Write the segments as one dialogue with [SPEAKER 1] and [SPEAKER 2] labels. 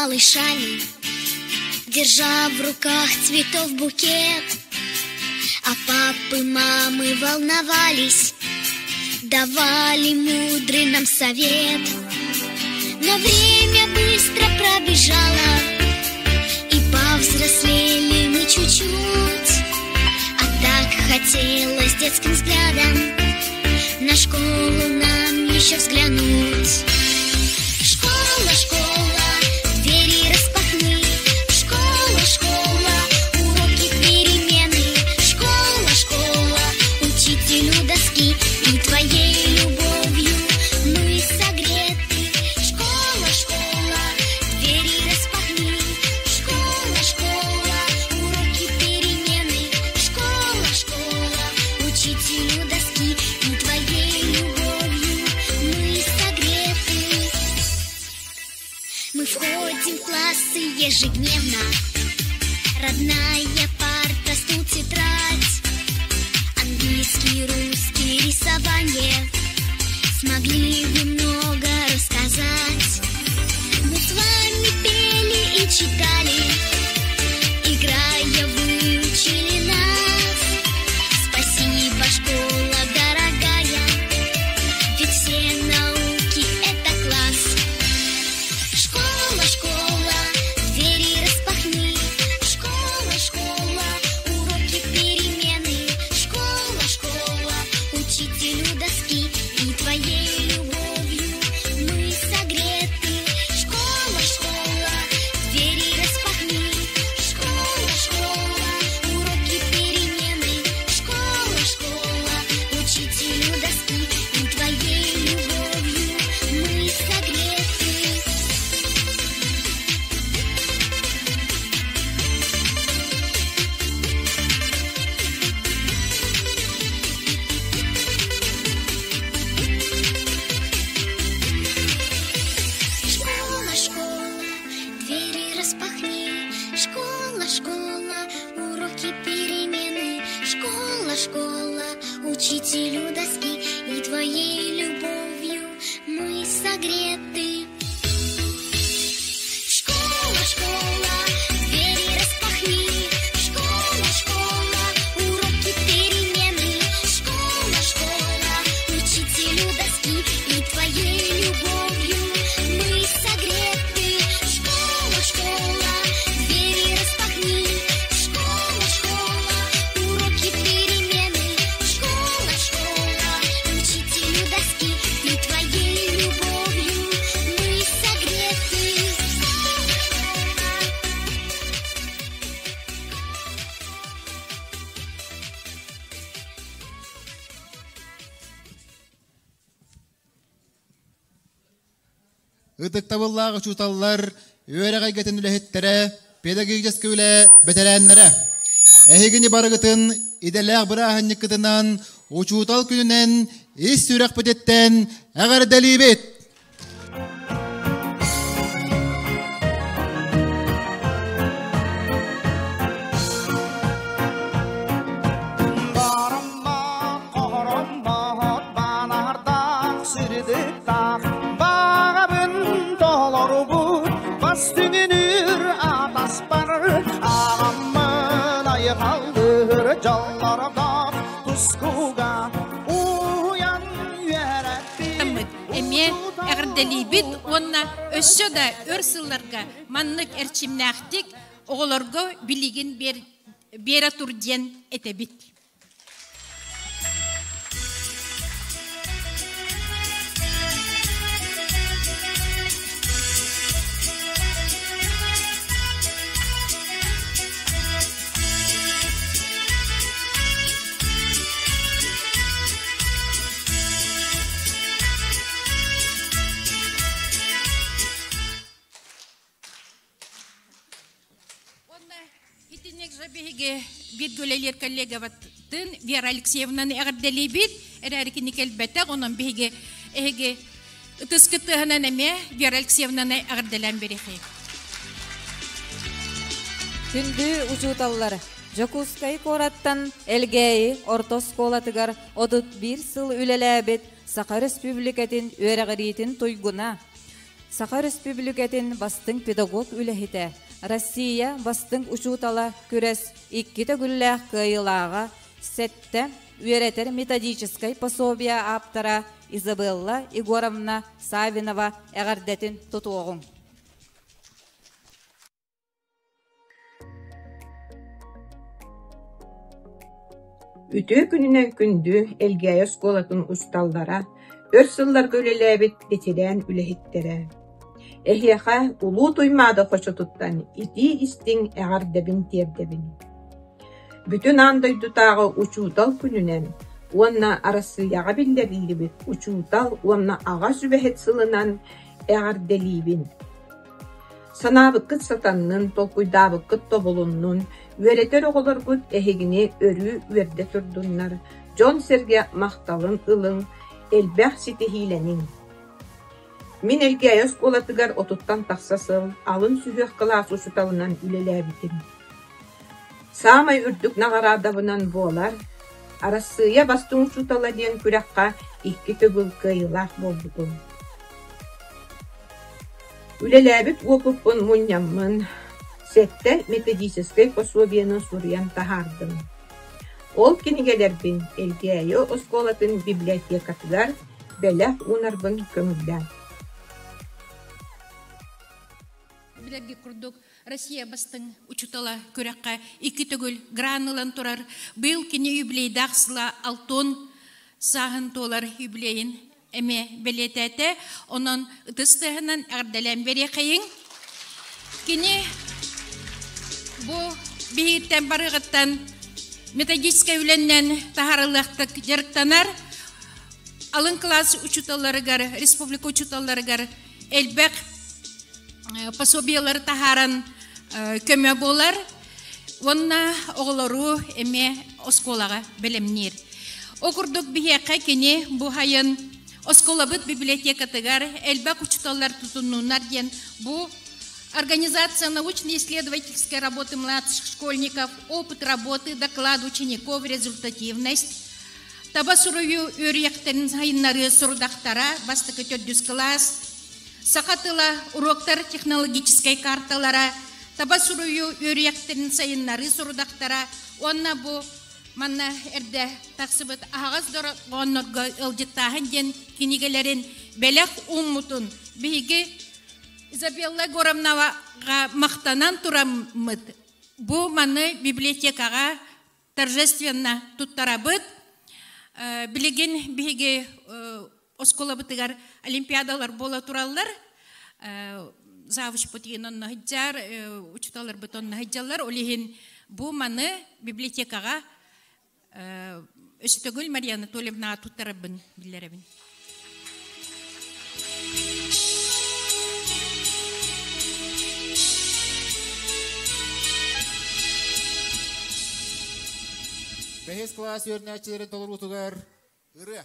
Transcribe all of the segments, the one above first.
[SPEAKER 1] малышами, Держа в руках цветов букет. А папы, мамы волновались, Давали мудрый нам совет. Но время быстро пробежало, И повзрослели мы чуть-чуть. А так хотелось детским взглядом На школу нам еще взглянуть. Школа, школа, двери распахни. Школа, школа, уроки перемены. Школа, школа, учителю доски. И твоей любовью мы согреты. Школа, школа, двери распахни. Школа, школа, уроки перемены. Школа, школа, учителю доски. И твоей любовью мы согреты. Мы входим в классы ежедневно. Родная парта, стул, тетрадь. Английский, русский, рисование. Смогли вы много рассказать. Мы с вами пели и читали, играя, выучили нас. Спасибо, школа дорогая, ведь все науки — это класс. Школа, школа, двери распахни. Школа, школа, уроки перемены. Школа, школа, учителю доски. И твоей любовью мы согреты. Школа, школа, двери распахни. Школа, школа, уроки перемены. Школа, школа, учителю доски. И твоей любовью мы согреты. Школа, школа, двери распахни. Школа, школа, уроки перемены. Школа, школа, учителю доски. И твоей любовью мы согреты. Школа, школа, двери распахни. Школа, школа, уроки перемены. Школа, школа, учителю доски. И твоей любовью мы согреты. Школа, школа, двери распахни. Школа, школа, уроки перемены. Школа, школа, учителю доски. И твоей любовью мы согреты.
[SPEAKER 2] Ытыктабыллаах учууталлар, үөрэх эйгэтин үлэһиттэрэ, педагогическай үлэ бэтэрээннэрэ. Эһигини барыгытын идэлээх бырааһынньыккытынан учуутал күнүнэн ис сүрэхпититтэн эҕэрдэлиибит!
[SPEAKER 3] Эмиэ эҕэрдэлиибит уонна өссө да өр сылларга маннык эрчимнээхтик оҕолорго билигин биэрэ тур диэн этэбит. Итинник же биһиги бииргэ үлэлиир коллегабытын Вера Алексеевнаны эҕэрдэлиибит. Эрээри кини кэлбэтэх, онон биһиги эһиги ытыскыт тыаһынан эмиэ Вера Алексеевнаны эҕэрдэлээн бириэхэй.
[SPEAKER 4] Күндү учууталлар, Дьокуускай куораттан Элгээйи орто оскуолатыгар 31 сыл үлэлээбит Саха Өрөспүүбүлүкэтин үөрэҕириитин туйгуна, Саха Өрөспүүбүлүкэтин бастыҥ педагог үлэһитэ, Россия бастыҥ учуутала күрэс икки төгүллээх кыайыылааҕа, сэттэ үөрэтэр методическай пособие ааптара Изабелла Егоровна Саввинова эҕэрдэтин тутуоҕуҥ.
[SPEAKER 5] Үтүө күнүнэн күндү Элгээйи оскуолатын учууталлара, өр сылларга үлэлээбит ветеран үлэһиттэрэ! Эһиэхэ Улуу Туймаада хочотуттан итии-истиҥ эҕэрдэбин тиэрдэбин. Бүтүн аан дойдутааҕы учуутал күнүнэн уонна Арассыыйаҕа биллэриллибит Учуутал уонна аҕа сүбэһит сылынан эҕэрдэлиибин! Санаабыккыт сатаннын, толкуйдаабыккыт тобулуннун, үөрэтэр оҕолоргут эһигини өрүү үөрдэ турдуннар, дьон-сэргэ махталын ылыҥ, элбэх ситиһиилэниҥ. Мин Элгээйи оскуолатыгар отуттан тахса сыл алын сүһүөх кылаас учууталынан үлэлээбитим. Саамай үрдүк наҕараадабынан буолар Арассыыйа бастыҥ учуутала диэн күрэххэ икки төгүл кыайыылаах буолбутум. Үлэлээбит уопуппун мунньаммын, сэттэ методическай пособиены суруйан таһаардым. Ол кинигэлэрбин Элгээйи оскуолатын библиотекатыгар бэлэх уунарбын көҥүллээн.
[SPEAKER 3] Билэрги курдук, Россия бастыҥ учуутала күрэххэ икки төгүл гран ылан турар. Быйыл кини юбилейдаах сыла алтон сааһын туолар юбилейин эмиэ бэлиэтээтэ. Онон ытыс тыаһынан эҕэрдэлээн бэриэхэйиҥ. Кини бу биһиттэн барыаҕыттан методическай үлэннэн таһаарылыахтык дьарыктанар. Алын кылаас учууталларыгар, республика учууталларыгар элбэх пособиелары таһааран көмө буолар уонна оҕолору эмиэ оскуолаҕа бэлэмниир. Ол курдук биһиэхэ кини бу сайын оскуолабыт библиотекатыгар элбэх учууталлар тутуннуннар диэн бу Организация научно-исследовательской работы младших школьников, опыт работы, доклад учеников, результативность, Таба суруйуу үөрүйэхтэрин сайыннарыы сорудахтара бастакы төрдүс кылаас, саха тыла уруоктар технологическай карталара, таба суруйуу үөрүйэхтэрин сайыннарыы сорудахтара уонна бу манна эрдэ тахсыбыт аһаҕас дорҕооннорго ыалдьыттааһын диэн кинигэлэрин бэлэх ууммутун биһиги Изабелла Егоровнаҕа махтанан тураммыт бу маны библиотекаҕа торжественно туттарабыт. Билигин биһиги оскуолабытыгар олимпиадалар буола тураллар. Завучпут онно сылдьар, учууталларбыт онно сылдьаллар. Ол иһин бу маны библиотекаҕа өстөгүл Мария Анатольевнаҕа туттарабын биллэрэбин.
[SPEAKER 2] Бэһис кылаас үөрэнээччилэрин толоруутугар ырыа.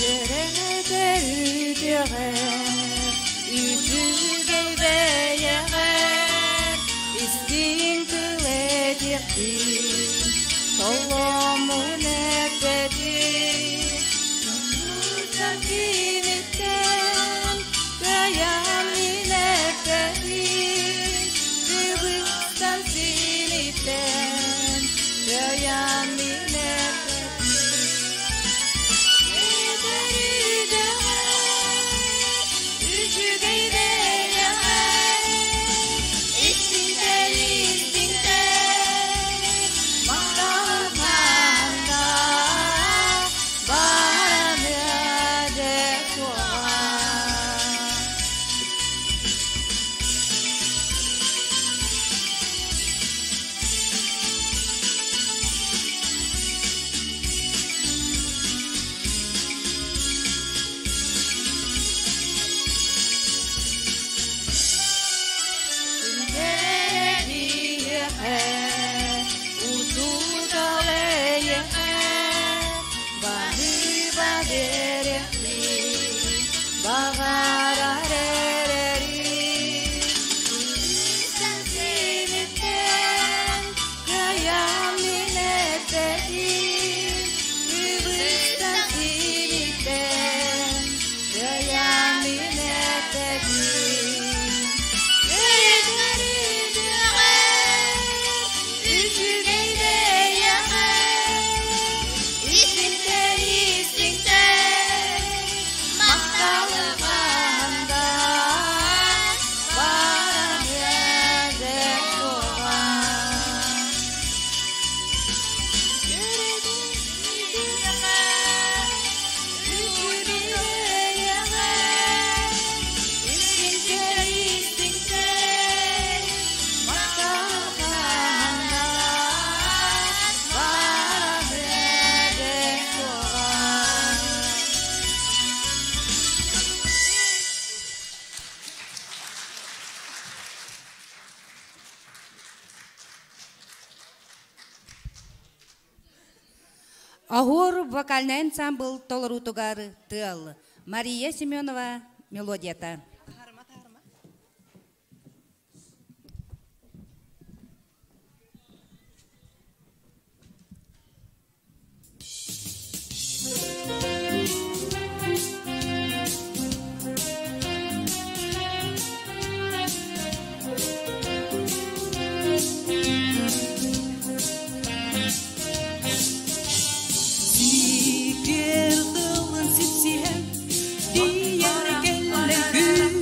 [SPEAKER 4] Үөрэнэ үтүөҕэ, үчүгэй бэйэлээх. эппэтим, Соломун эппэтим, Кыбыстан синиттэн, кыайан мин эппэтим, Кыбыстан синиттэн, кыайан мин эппэтим.
[SPEAKER 6] Оһуор вокальнай ансамбл толоруутугар Тыал, Мария Семенова мелодията.
[SPEAKER 7] Сикер тылын сипсиһэн, тиийэр кэллэ.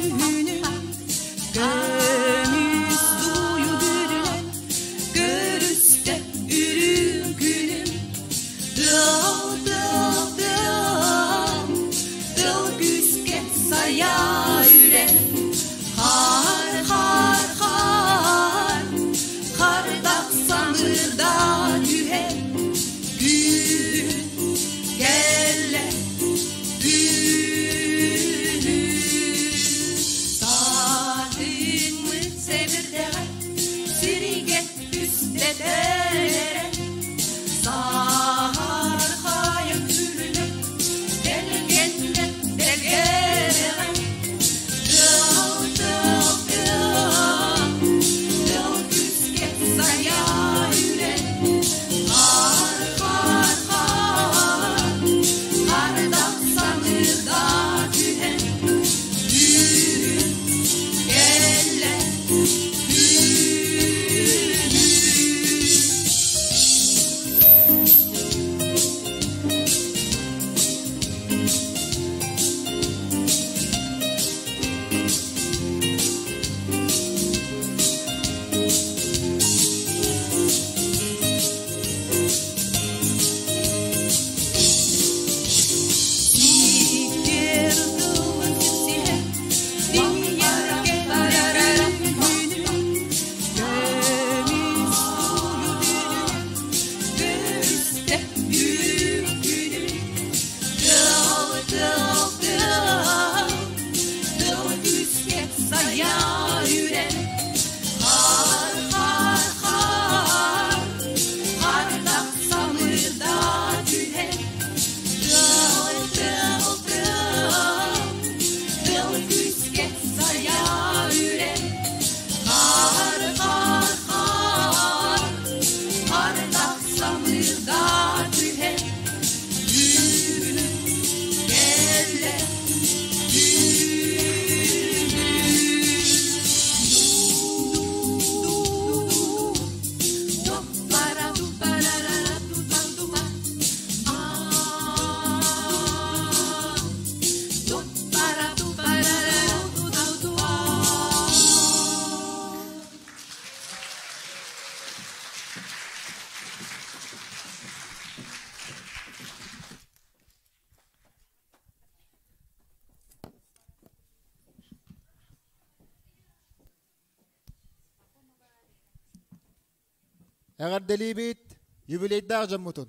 [SPEAKER 2] Эҕэрдэлиибит юбилейдаах дьоммутун.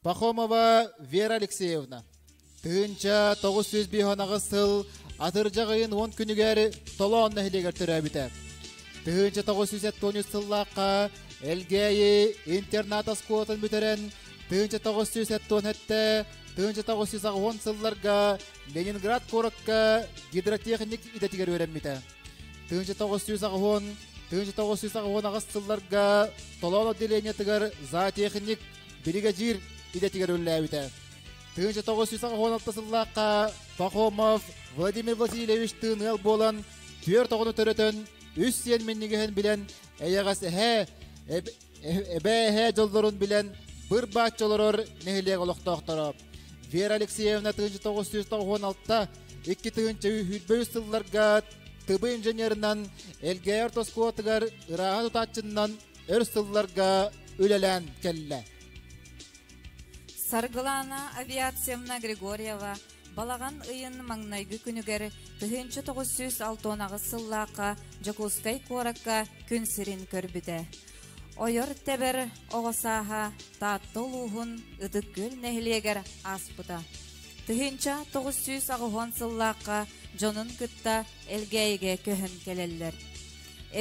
[SPEAKER 2] Пахомова Вера Алексеевна. 1958 сыл атырдьах ыйын 10 күнүгэр Толоон нэһилиэгэр төрөөбүтэ. 1973 сыллаахха Элгээйи интернат оскуолатын бүтэрэн 1977 1980 сылларга Ленинград куоракка гидротехник идэтигэр үөрэммитэ. 1980 1988 сылларга Толоон отделениетыгар зоотехник, биригэдьиир идэтигэр үлэлээбитэ. 1986 сыллаахха Пахомов Владимир Васильевич тыын ыал буолан түөрт оҕону төрөтөн, үс сиэн минньигэһин билэн, эйэҕэс эһээ, эбээ эһээ дьоллорун билэн быр-бааччы олорор нэһилиэк олохтоохторо. Вера Алексеевна 1996 2023 сылларга ТБ инженерынан Элгээйэр тоскуотугар ырааһа тутааччыннан өр сылларга үлэлээн кэллэ.
[SPEAKER 4] Саргылана Авиациевна Григорьева балаҕан ыйын маҥнайгы күнүгэр 1968 сыллаахха Дьокуускай куоракка күн сирин көрбүтэ. Ойор тэбэр оҕо сааһа Таатта улууһун Ытык Күөл нэһилиэгэр ааспыта. 1980 сыллаахха дьонун кытта Элгээйигэ көһөн кэлэллэр.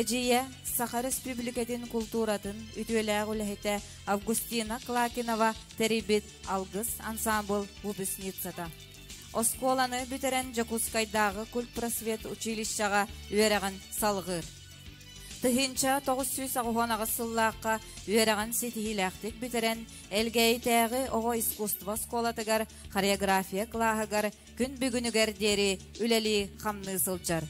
[SPEAKER 4] Эдьиийэ Саха Өрөспүүбүлүкэтин култууратын үтүөлээх үлэһитэ Августина Клакинова тэрийбит Алгыс ансаамбыл выпускницата. Оскуоланы бүтэрэн Дьокуускайдааҕы культпросвет училищеҕа үөрэҕин салҕыыр. 1998 сыллаахха үөрэҕин ситиһиилээхтик бүтэрэн, Элгээйитээҕи оҕо искусство оскуолатыгар хореография кылааһыгар күн бүгүнүгэр диэри үлэлии-хамныы сылдьар.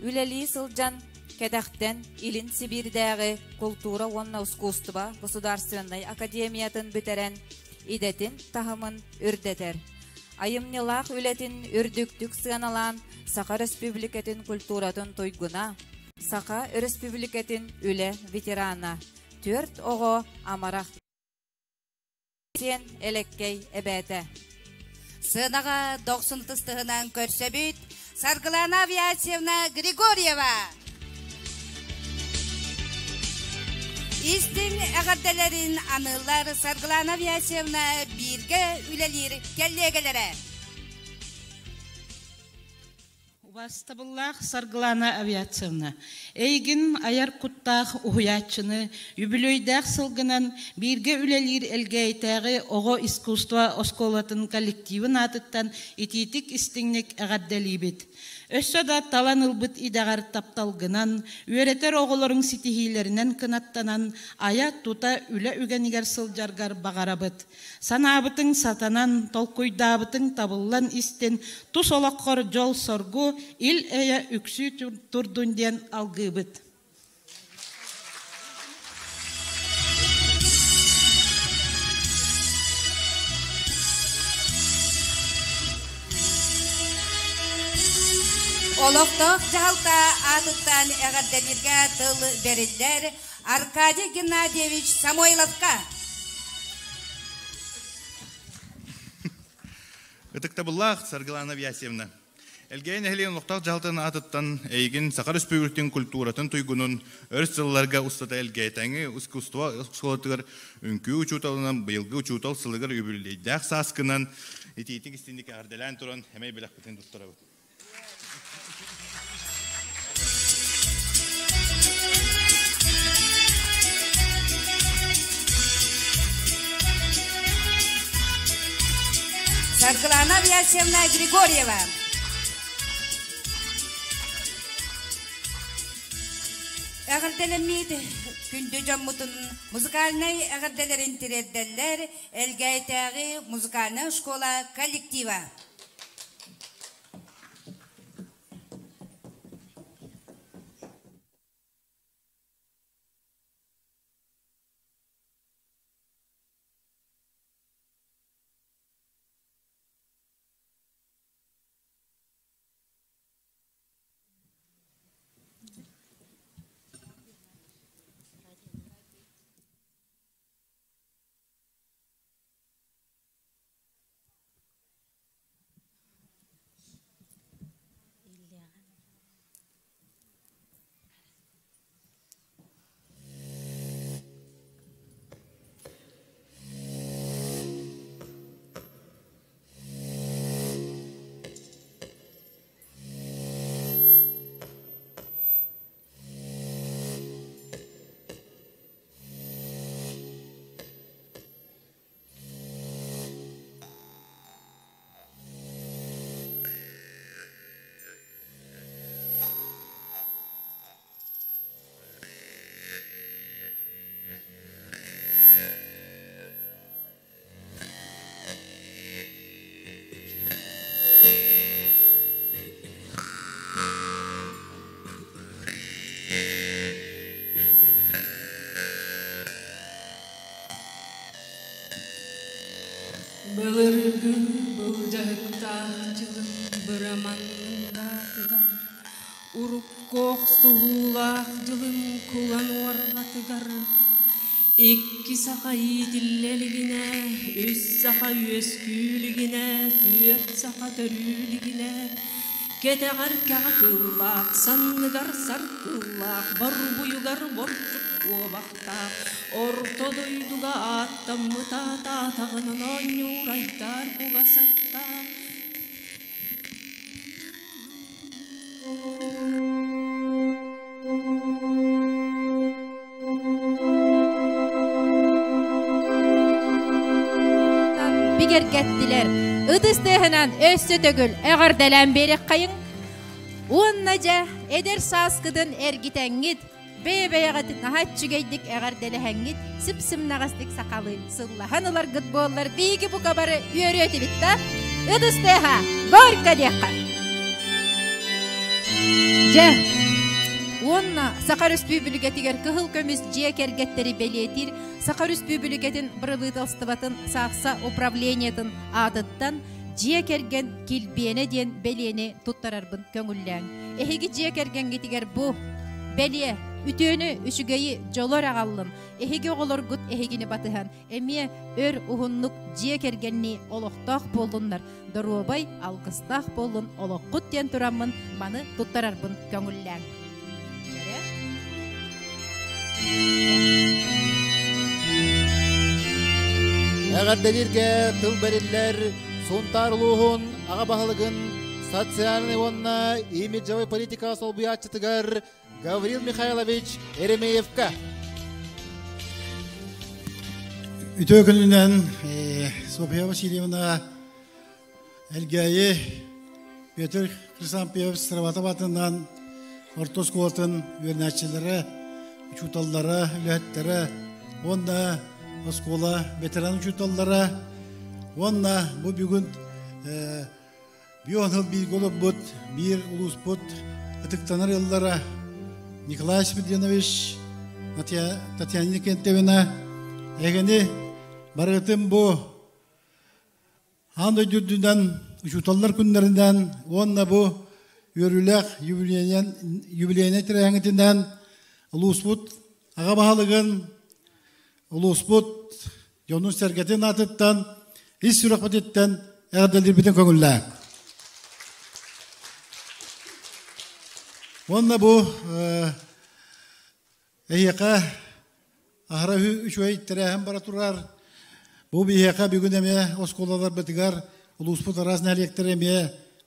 [SPEAKER 4] Үлэлии сылдьан кэтэхтэн Илин Сибиирдээҕи култуура уонна ускуустуба государственнай академиятын бүтэрэн, идэтин таһымын үрдэтэр. Айымньылаах үлэтин үрдүктүк сыаналаан Саха Өрөспүүбүлүкэтин культуратын туйгуна, Саха Өрөспүүбүлүкэтин үлэ ветерана, түөрт оҕо амарах сиэн элэккэй эбээтэ.
[SPEAKER 6] Сыанаҕа дохсун тыстыһынан көрсөбүт Саргылана Авиациевна Григорьева. Истиҥ эҕэрдэлэрин аныыллар Саргылана Авиациевна бииргэ үлэлиир кэллиэгэлэрэ.
[SPEAKER 7] Убаастабыллаах Саргылана Авиациевна, эйигин айар куттаах уһуйааччыны үбүлүөйдээх сылгынан бииргэ үлэлиир Элгээйитээҕи оҕо искусство оскуолатын коллективын аатыттан итиитик истиҥник эҕэрдэлиибит. Өссө да талан ылбыт идэҕэр тапталгынан, үөрэтэр оҕолоруҥ ситиһиилэринэн кынаттанан, айа-тута үлэ үгэнигэр сылдьаргар баҕарабыт. Санаабытыҥ сатанан, толкуйдаабытыҥ табыллан истин, тус олоххор дьол-соргу, ил-эйэ үксүү турдун диэн алгыыбыт.
[SPEAKER 6] Олохтоох дьаһалта аатыттан эҕэрдэлииргэ тыл бэриллэр Аркадий Геннадьевич Самойловка.
[SPEAKER 8] Ытыктабыллаах Саргылана Авиасьевна, Элгээйи нэһилиэгин олохтоох дьаһалтатын аатыттан эйигин Саха Өрөспүүбүлүкэтин культуратын туйгунун өр сылларга устата Элгээтэҥи искусство оскуолатыгар үҥкүү учууталынан быйылгы учуутал сылыгар үбүлүөйдээх сааскынан итиитик истинник эҕэрдэлээн туран эмэй бэлэхпитин туттарабыт.
[SPEAKER 6] Саргылана Авиасьевна Григорьева. Эҕэрдэлэммит күндү дьоммутун музыкальнай эҕэрдэлэрин тириэрдэллэр Элгээйитээҕи музыкальнай школа коллектива.
[SPEAKER 9] Былыргы былдьаһыктаах дьылым быраманнаатыгар, урукку охсуһуулаах дьылым кулан уорҕатыгар, икки саха иитиллэ илигинэ, үс саха үөскүү илигинэ, түөрт саха төрүү илигинэ, кэтэҕэр кэҕэ кыллаах, санныгар саркыллаах, борбуйугар борчук куобахтаах, Орто дойдуга ааттаммыта таатаҕынан оонньуур айдаар кугас аттаах.
[SPEAKER 4] Бигэргэттилэр. Ытыс тыаһынан өссө төгүл эҕэрдэлээн биэриэххэйиҥ. Уонна дьэ, эдэр сааскытын эргитэҥҥит, Бэйэ-бэйэҕитин наһаа үчүгэйдик эҕэрдэлэһэҥҥит, сып-сымнаҕастык сахалыы сыллаһан ыларгыт буоллар, биһиги бука бары үөрүө этибит да? Ытыс тыаһа, горько диэххэ! Дьэ, уонна Саха Өрөспүүбүлүкэтигэр кыһыл көмүс дьиэ кэргэттэри бэлиэтиир Саха Өрөспүүбүлүкэтин бырабыыталыстыбатын саахса управлениетын аатыттан дьиэ кэргэн килбиэнэ диэн бэлиэни туттарарбын көҥүллээҥ. Эһиги дьиэ кэргэҥҥитигэр бу бэлиэ, үтүөнү, үчүгэйи, дьолу эрэ аҕаллым. Эһиги оҕолоргут эһигини батыһан, эмиэ өр уһуннук дьиэ кэргэннии олохтоох буоллуннар, доруобай, алгыстаах буоллун олоххут диэн тураммын маны туттарарбын көҥүллээҥ.
[SPEAKER 2] Эҕэрдэлииргэ тыл бэриллэр Сунтаар улууһун аҕа баһылыгын социальнай уонна имиджевой политика солбуйааччытыгар Гаврил Михайлович Еремеевка.
[SPEAKER 10] Үтүө күнүнэн Софья Васильевна Элгээйи Петр Хрисампьевич Сыроватов атынан орто оскуолатын үөрэнээччилэрэ, учууталлара, үлэһиттэрэ уонна оскуола ветеран учууталлара уонна бу бүгүн бион сыл бииргэ олорбут биир улууспут ытыктанар ыаллара Николай Спиридонович, Татьяна Никентьевна эһигини барыгытын бу Аан дойду үрдүнэн учууталлар күннэринэн уонна бу үөрүүлээх юбилейнай тэрээһиҥҥитинэн улууспут аҕа баһылыгын, улууспут дьонун-сэргэтин аатыттан ис сүрэхпититтэн эҕэрдэлиирбитин көҥүллээҥ. Уонна бу Эһиэхэ аһара үчүгэй тэрээһин бара турар. Бу биһиэхэ бүгүн эмиэ оскуолаларбытыгар улууспут араас нэһилиэктэрэ эмиэ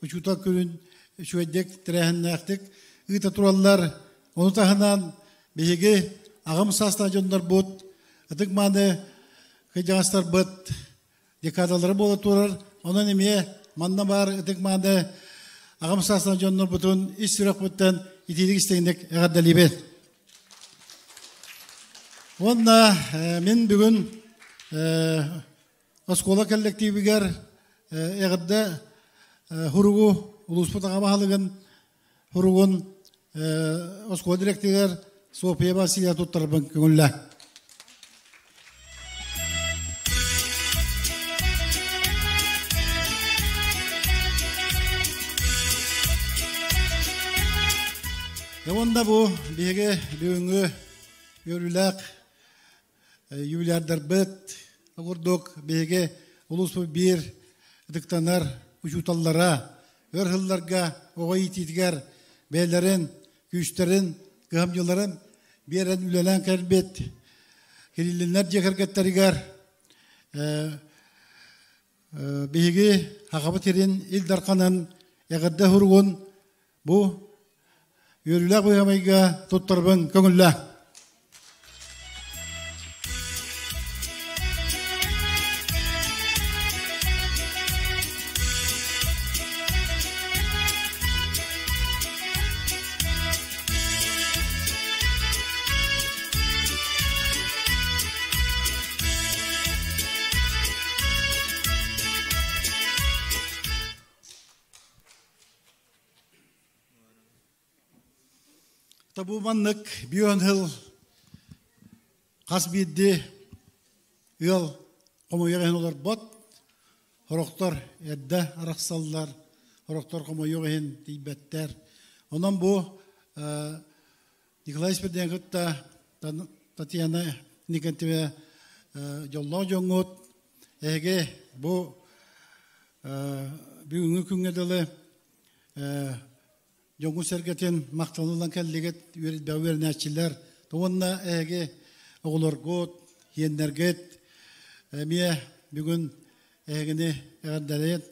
[SPEAKER 10] учуутал күнүн үчүгэйдик тэрээһиннээхтик ыыта тураллар. Ону таһынан биһиги аҕам саастаах дьоннорбут, ытык-мааны кырдьаҕастарбыт декадалара буола турар. Онон эмиэ манна баар ытык-мааны аҕам саастаах дьоннорбутун ис сүрэхпиттэн итиитик истиҥник эҕэрдэлиибин. Уонна мин бүгүн оскуола коллективигэр эҕэрдэ хуругу улууспут аҕа баһылыгын хуругун оскуола директорыгар Софья Васильевна туттарбын көҥүллээ. Уонна бу биһиги бүгүҥҥү үөрүүлээх юбилярдарбыт курдук биһиги улууспут биир ытыктанар учууталлара өр сылларга оҕо иитиитигэр бэйэлэрин күүстэрин, кыһамньыларын биэрэн үлэлээн кэлбит Кириллиннэр дьиэ кэргэттэригэр биһиги Сахабыт сирин Ил Дарханын эҕэрдэ суругун бу үөрүүлээх быһамайга туттарбын көҥүллээ. Табу маннык бион хыл хас биирдии ыал хомуйар иһин олорбот. Сорохтор эрдэ арахсаллар, сорохтор хомойуох иһин тиийбэттэр. Онон бу Николай Спирден кытта Татьяна Никонтьева дьоллоох дьоҥҥут эһиги бу бүгүҥҥү күҥҥэ дылы дьоҥҥут-сэргэтин махталынан кэллигит үөрэнээччилэр уонна эһиги оҕолоргут, иэннэргит эмиэ бүгүн эһигини эҕэрдэлээн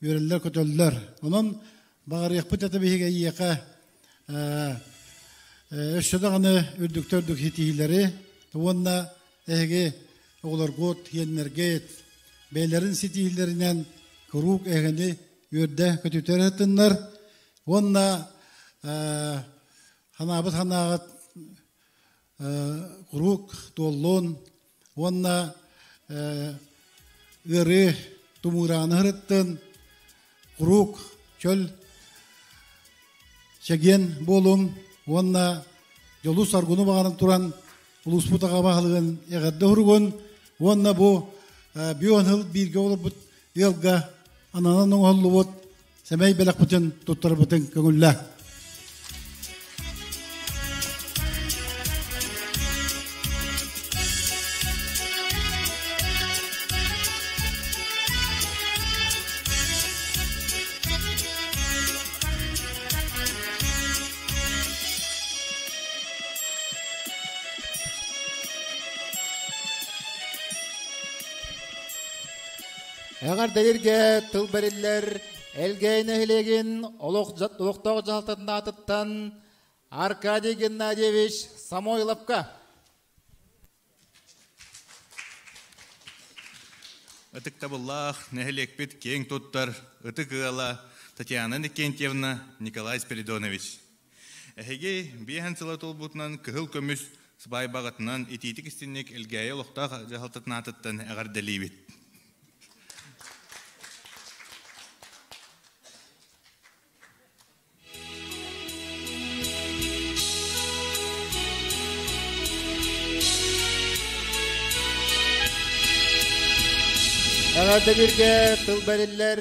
[SPEAKER 10] үөрэллэр-көтөллөр. Онон баҕарыахпыт этэ биһиги эйиэхэ өссө даҕаны үрдүктэ үрдүк ситиһиилэри уонна эһиги оҕолоргут, иэннэргит бэйэлэрин ситиһиилэринэн куруук эһигини үөрдэ көтүтэр ыһыттыннар уонна ханаабыт ханаағыт куруук туоллун уонна ыарыы тумуурааны ырыттын куруук чөл чэгиэн буолуҥ уонна дьолу саргыны баҕаран туран улууспут аҕа баһылыгын эҕэрдэ уругун уонна бу бион сыл бииргэ олорбут ыалга ананан оҥоһуллубут сэмэй бэлэхпитин туттарбытын көҥүллээ.
[SPEAKER 2] Эҕэрдэлэргэ тыл бэриллэр Элгээйи нэһилиэгин олохтоох дьаһалтатын аатыттан Аркадий Геннадьевич Самойловка.
[SPEAKER 8] Ытыктабыллаах нэһилиэкпит киэҥ туттар ытык ыала Татьяна Никентьевна, Николай Спиридонович. Эһиги биэһэн сыла туолбутунан кыһыл көмүс сыбаайбаҕытынан итиитик истинник Элгээйи олохтоох дьаһалтатын аатыттан эҕэрдэлиибит.
[SPEAKER 2] Эҕэрдэлииргэ тыл бэриллэр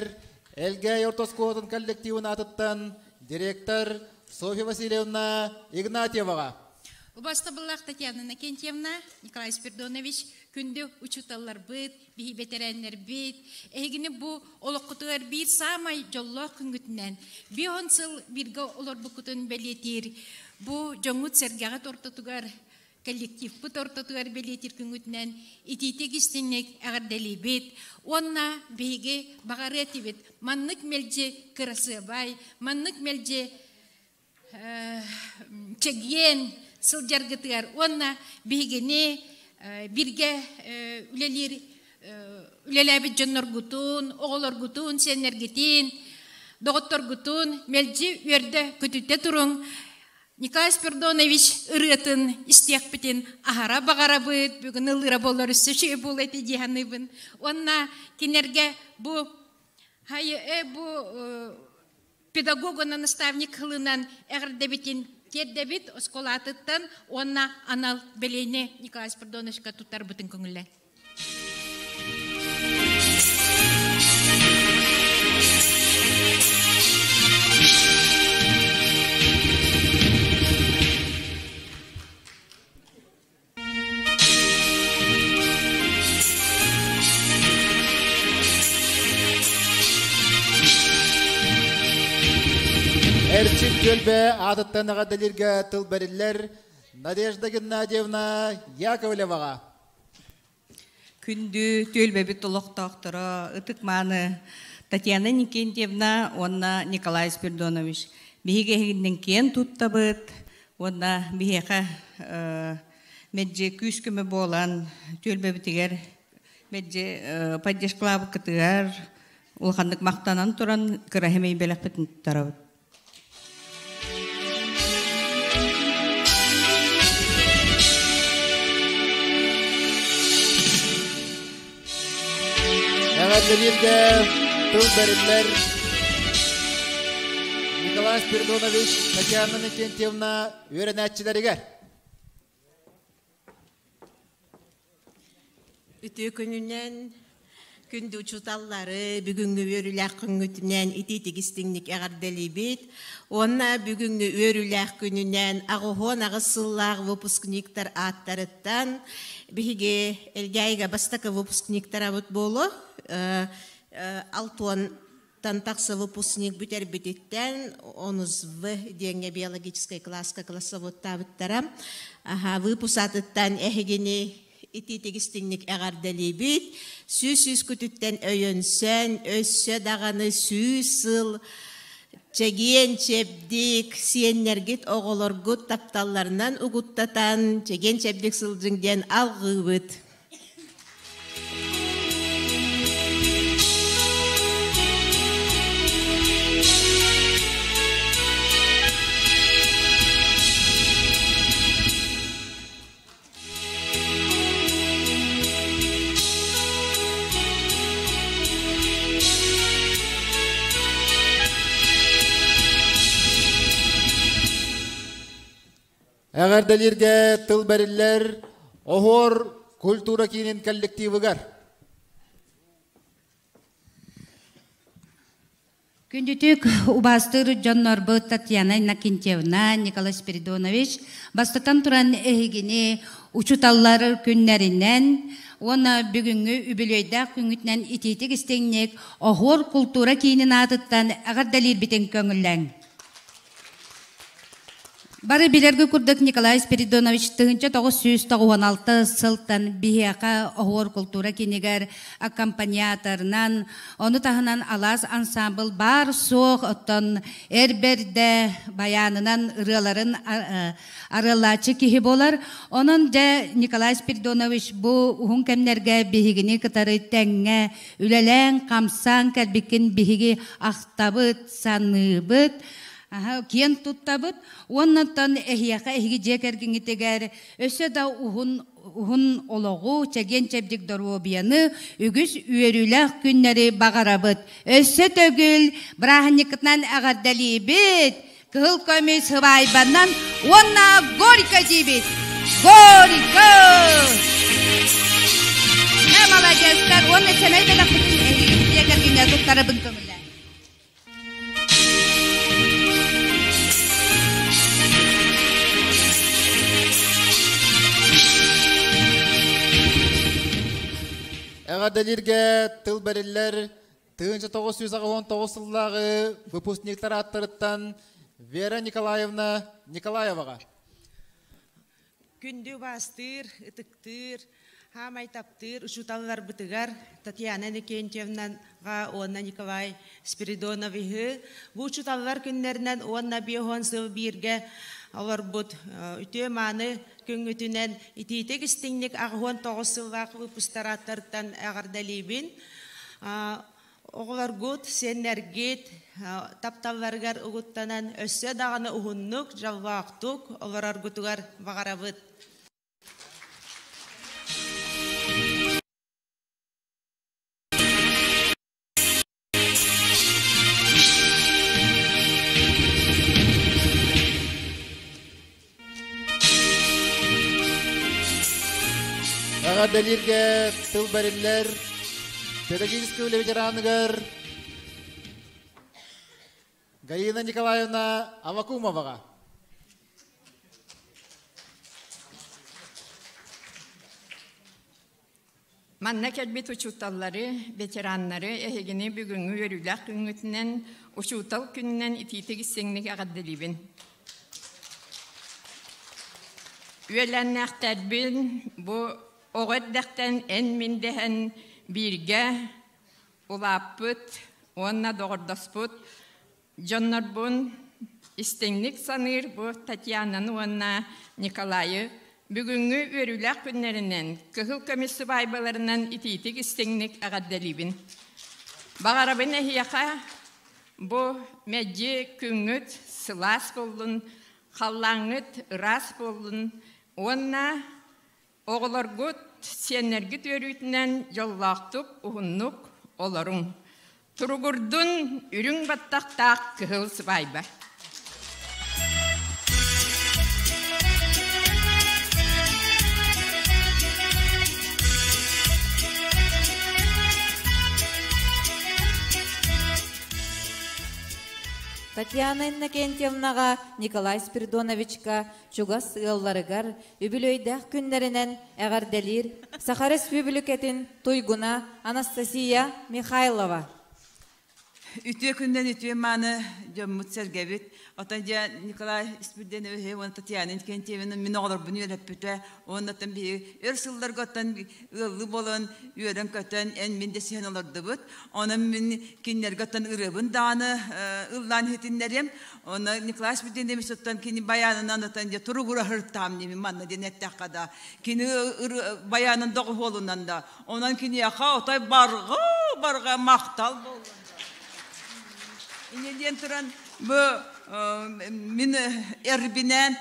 [SPEAKER 2] Элгээйи орто оскуолатын коллективын аатыттан директор Софья Васильевна Игнатьеваҕа.
[SPEAKER 3] Убастабыллаах Татьяна Иннокентьевна, Николай Спирдонович, күндү учууталларбыт, биһи бэтэрээннэрбит, эһигини бу олоххутугар биир саамай дьоллоох күҥҥүтүнэн, бион сыл бииргэ олорбуккутун бэлиэтиир бу дьоҥҥут-сэргэҕит ортотугар, коллективпыт ортотугар бэлиэтиир күҥҥүтүнэн итиитик истиҥник эҕэрдэлиибит уонна биһиги баҕарыа этибит маннык мэлдьи кырасыабай, маннык мэлдьи чэгиэн сылдьаргытыгар уонна биһигини бииргэ үлэлиир үлэлээбит дьонноргутун, оҕолоргутун, сиэннэргитин, доҕотторгутун мэлдьи үөрдэ көтүтэ туруҥ. Николай Спирдонович ырыатын истиэхпитин аһара баҕарабыт, бүгүн ылыыра буоллар өссө үчүгэй буолуо этэ дии саныыбын. Уонна кинилэргэ бу бу педагог уонна наставник ылынан эҕэрдэбитин тиэрдэбит оскуолатыттан уонна анал бэлиэни Николай Спиридоновичка туттарбытын көҥүллэн.
[SPEAKER 2] Эрчим түөлбэ аатыттан эҕэрдэлииргэ тыл бэриллэр Надежда Геннадьевна Яковлеваҕа.
[SPEAKER 11] Күндү түөлбэбит олохтоохторо ытык-мааны Татьяна Никентьевна уонна Николай Спиридонович биһиги эһигиннэн киэн туттабыт уонна биһиэхэ мэлдьи күүс-көмө буолан түөлбэбитигэр мэлдьи поддержкалаабыккытыгар улаханнык махтанан туран кыраһымай бэлэхпитин туттарабыт.
[SPEAKER 2] Эҕэрдэлииргэ тыл бэриллэр Николай Спиридонович Татьяна Никентьевна үөрэнээччилэригэр.
[SPEAKER 12] Үтүө күнүнэн. Күндү учууталлары бүгүҥҥү үөрүүлээх күҥҥүтүнэн итиитик-истиҥник эҕэрдэлиибит. Уонна бүгүҥҥү үөрүүлээх күнүнэн 88 сыллаах выпускниктар ааттарыттан биһиги Элгээйигэ бастакы выпускниктарабыт буолуо. Алтуон тан тахса выпускник бүтэрбититтэн онус В диэҥҥэ биологическай класска классоводтаабыттара. Аха, выпуск атыттан эһигини итиитик истиҥник эҕэрдэлиибит. Сүүс сүүскүтүттэн өйөнсөн, өссө даҕаны 100 сыл чэгиэн чэбдик, сиэннэргит, оҕолоргут тапталларынан угуттатан, чэгиэн чэбдик сылдьыҥ диэн алҕыыбыт.
[SPEAKER 2] Эҕэрдэлииргэ тыл бэриллэр Оһуор культура киинин коллективыгар.
[SPEAKER 13] Күндүтүк убаастыыр дьоннорбут Татьяна Иннокентьевна, Николай Спиридонович, бастатан туран эһигини учууталлар күннэринэн уонна бүгүҥҥү үбүлүөйдээх күҥҥүтүнэн итиитик истиҥник Оһуор култуура киинин аатыттан эҕэрдэлиирбитин көҥүллээҥ. Бары билэргэ курдук Николай Спиридонович 1996 сылтан биһиэхэ оһуор култуура кинигэр аккомпаниаторынан, ону таһынан Алаас ансамбл баар-суох оттон эр бэрдэ баянынан ырыаларын арыаллааччы киһи буолар. Онон дьэ Николай Спиридонович бу уһун кэмнэргэ биһигини кытары тэҥҥэ үлэлээн, хамсаан кэлбиккин биһиги ахтабыт, саныыбыт. Киэн туттабыт. Уоннаттан эһиэхэ эһиги дьиэ кэргэҥҥитигэр өссө да уһун уһун олоҕу, чэгиэн-чэбдик доруобуйаны, үгүс үөрүүлээх күннэри баҕарабыт. Өссө төгүл бырааһынньыккытынан эҕэрдэлиибит! Кыһыл көмүс сыбаайбанан уонна горько диибит! Горько! Э, молодецтар! Уонна сэмэй бэлэхпитин эһиги дьиэ кэргэҥҥэ туттарабын көҥүллээн.
[SPEAKER 2] Эҕэрдэлииргэ тыл бэриллэр 1989 сыллааҕы выпускниктар ааттарыттан Вера Николаевна Николаеваҕа.
[SPEAKER 14] Күндү убаастыыр, ытыктыыр, хаамай таптыыр учууталларбытыгар Татьяна Иннокентьевнаҕа уонна Николай Спиридоновиһы бу учууталлар күннэринэн уонна биэс сыл бииргэ олорбут үтүө-мааны күҥҥүтүнэн итиитик истиҥник 89 сыллаах выпустарааттартан эҕэрдэлиибин. Оҕолоргут, сиэннэргит тапталларыгар угуттанан өссө даҕаны уһуннук, дьоллоохтук олороргутугар баҕарабыт.
[SPEAKER 2] Эҕэрдэлииргэ тыл бэриллэр педагогическай үлэ ветераныгар Галина Николаевна Авакумоваҕа.
[SPEAKER 15] Манна кэлбит учууталлары, ветераннары эһигини бүгүҥҥү үөрүүлээх күҥҥүтүнэн, учуутал күнүнэн итиитик истиҥник эҕэрдэлиибин. Үөлээннээхтэрбин бу оҕо эрдэхтэн эн-мин дэһэн бииргэ улааппыт уонна доҕордоспут Дьоннорбун истиҥник саныыр бу Татьянаны уонна Николайы бүгүҥҥү үөрүүлээх күннэринэн, кыһыл көмүс сыбаайбаларынан итиитик истиҥник эҕэрдэлиибин. Баҕарабын эһиэхэ бу мэлдьи күҥҥүт сылаас буоллун, халлааҥҥыт ыраас буоллун уонна Оҕолоргут, сиэннэргит үөрүүтүнэн дьоллоохтук, уһуннук олоруҥ. Туругурдун үрүҥ баттахтаах кыһыл сыбаайба.
[SPEAKER 4] Татьяна Иннокентьевнаҕа, Николай Спиридоновичка чугас ыалларыгар үбүлүөйдээх күннэринэн эҕэрдэлиир Саха Республикатын туйгуна Анастасия Михайлова.
[SPEAKER 16] Үтүө күннэн үтүө мааны дьоммут-сэргэбит. Оттон дьэ Николай Испирденович уонна Татьяна Иннокентьевна мин оҕолорбун үөрэппитэ. Уонна оттон биһиги өр сылларга оттон ыаллыы буолан үөрэн-көтөн эн-мин дэсиһэн олордубут. Онон мин кинилэргэ оттон ырыабын даҕаны ыллаан иһитиннэриэм. Онно Николай Испирденович оттон кини баянынан оттон дьэ туругура сырыттаам диэмин манна диэн эттэххэ да кини баянын доҕуһуолунан да Онон киниэхэ отой барҕа барҕа махтал буолла. Инньэ диэн туран бу мин эрбинээн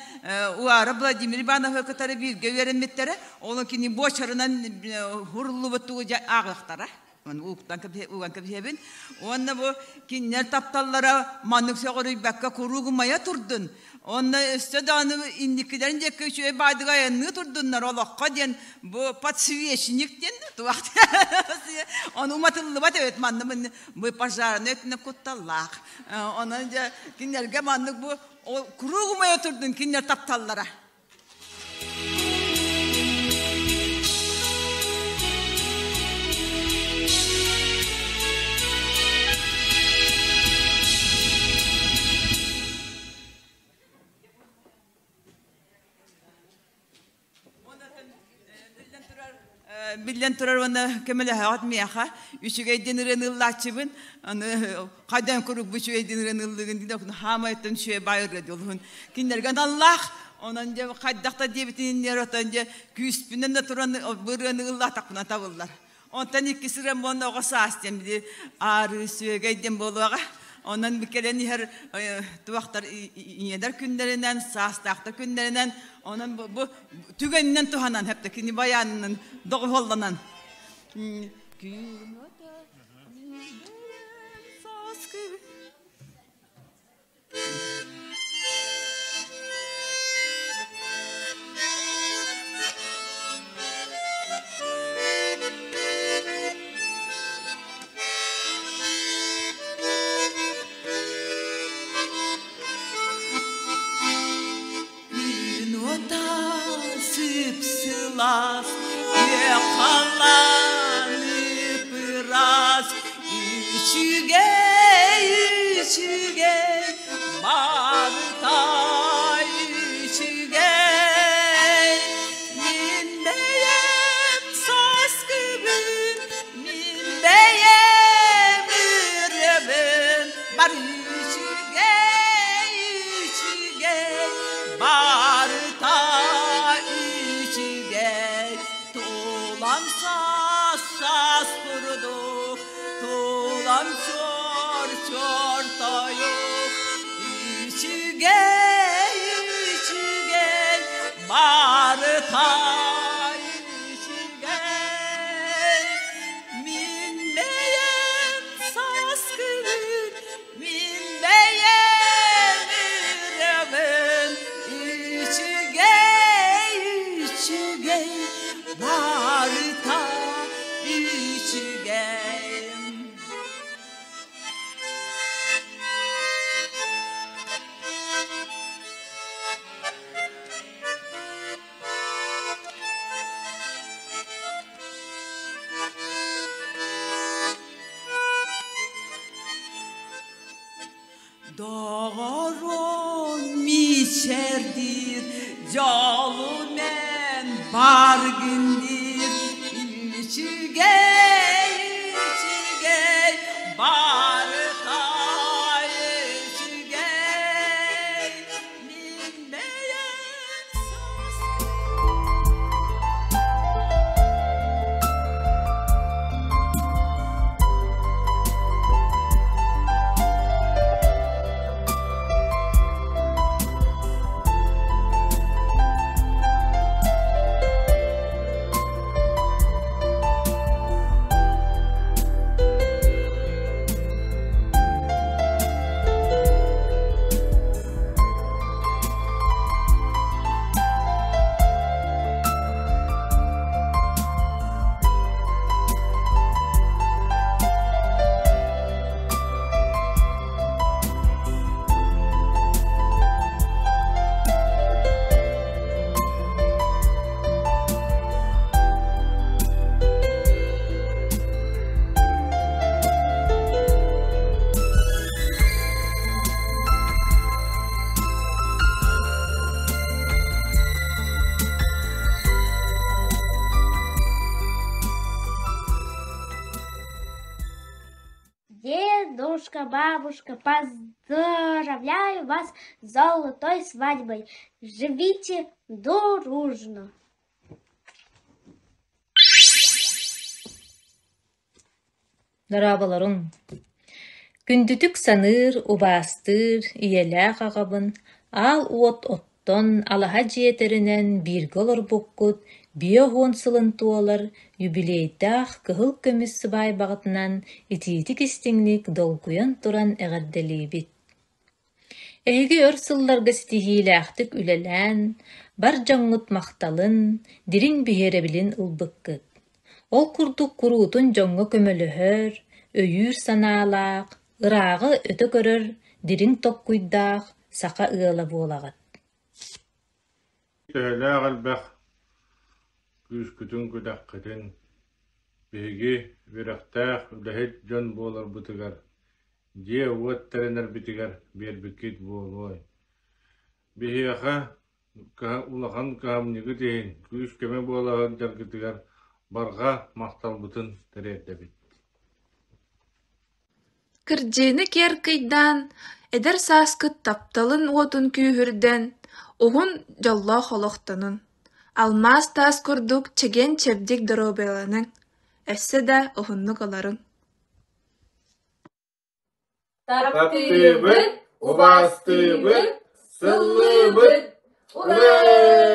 [SPEAKER 16] Уара Владимир Ивановы кытары бииргэ үөрэммиттэрэ. Ол кини буочарынан хуруллубут тугу ааҕыахтара. Ууктан уган кэбиһэбин. Уонна бу кинилэр тапталлара маннык сөҕүрүйбэккэ куруук умайа турдун. Онно өссө даҕаны инникилэрин диэки үчүгэй баайдыга айанныы турдуннар олоххо диэн бу подсвечник диэн туох ону уматыллыбат эбит манна бу пожарный өттүнэн кутталлаах. Онон дьэ кинилэргэ маннык бу куруук умайа турдун кинилэр тапталлара. Биллэн турар уонна көмөлөһөҕүт миэхэ үчүгэйдин ырыаны ыллааччыбын аны хайдан куруук бу үчүгэйдин ырыаны ыллыгын диэн хаамайтан үчүгэй баай ырыа диолуһун кинилэргэ аналлаах онон дьэ хайдах да диэбитин иннигэр отон дьэ күүспүнэн да туран бу ырыаны ыллаатахпына табыллар Онтон иккис ырыам буолла оҕо саас диэн били аарыы сүөгэй диэн буолуоҕа. Онон кэлэн иһэр туохтар ийэлэр күннэринэн, саастаахтар күннэринэн, онон бу түгэнинэн туһанан хэптэ кини баянынан доҕуһуолланан. Күн ото сааскы Күн уота сып-сылаас, күөх халлаан ып-ыраас, Үчүгэй, үчүгэй, барыта үчүгэй. Мин бэйэм саас күбүн, мин бэйэм ырыабын. Бар үчүгэй, үчүгэй, барыта үчүгэй. Тулам саас, саас курдук, Тулам чор-чор тойук, Үчүгэй, үчүгэй, барыта үчүгэй. Мин бэйэм саас күнүн, мин бэйэм үрэҕин, Үчүгэй, үчүгэй, барыта үчүгэй. Доҕорум мичэрдиир, дьолум эн баргын диир, үчүгэй, үчүгэй, барыта үчүгэй, мин бэйэм
[SPEAKER 17] Дедушка, бабушка, поздравляю вас с золотой свадьбой! Живите дружно!
[SPEAKER 18] Дорооболоруҥ! Күндүтүк саныыр, убаастыыр ийэлээх аҕабын аал уот оттон, алаһа дьиэ тэринэн бииргэ олорбуккут 50 сылын туолар юбилейдаах кыһыл көмүс сыбаайбаҕытынан итиитик-истиҥник долгуйан туран эҕэрдэлиибит! Эһиги өр сылларга ситиһиилээхтик үлэлээн, бар дьоҥҥут махталын, дириҥ биһирэбилин ылбыккыт. Ол курдук куруутун дьоҥҥо көмөлөһөр, өйүүр санаалаах, ырааҕы өтө көрөр дириҥ толкуйдаах саха ыала буолаҕыт.
[SPEAKER 19] Төһөлөөх элбэх күүскүтүн-күдэххитин биһиги үөрэхтээх үлэһит дьон буоларбытыгар, дьиэ-уот тэринэрбитигэр биэрбиккит буолуой. Биһиэхэ улахан кыһамньыгыт иһин күүс-көмө буола сылдьаргытыгар барҕа махталбытын тириэрдэбит.
[SPEAKER 20] Кырдьыыны киэр кыйдаан, эдэр сааскыт тапталын уотун күүһүрдэн, уһун, дьоллоох олохтонун, алмаас таас курдук чэгиэн-чэбдик доруобуйаланыҥ, өссө да уһуннук олоруҥ.
[SPEAKER 21] Таптыыбыт, убаастыыбыт, сыллыыбыт! Ура!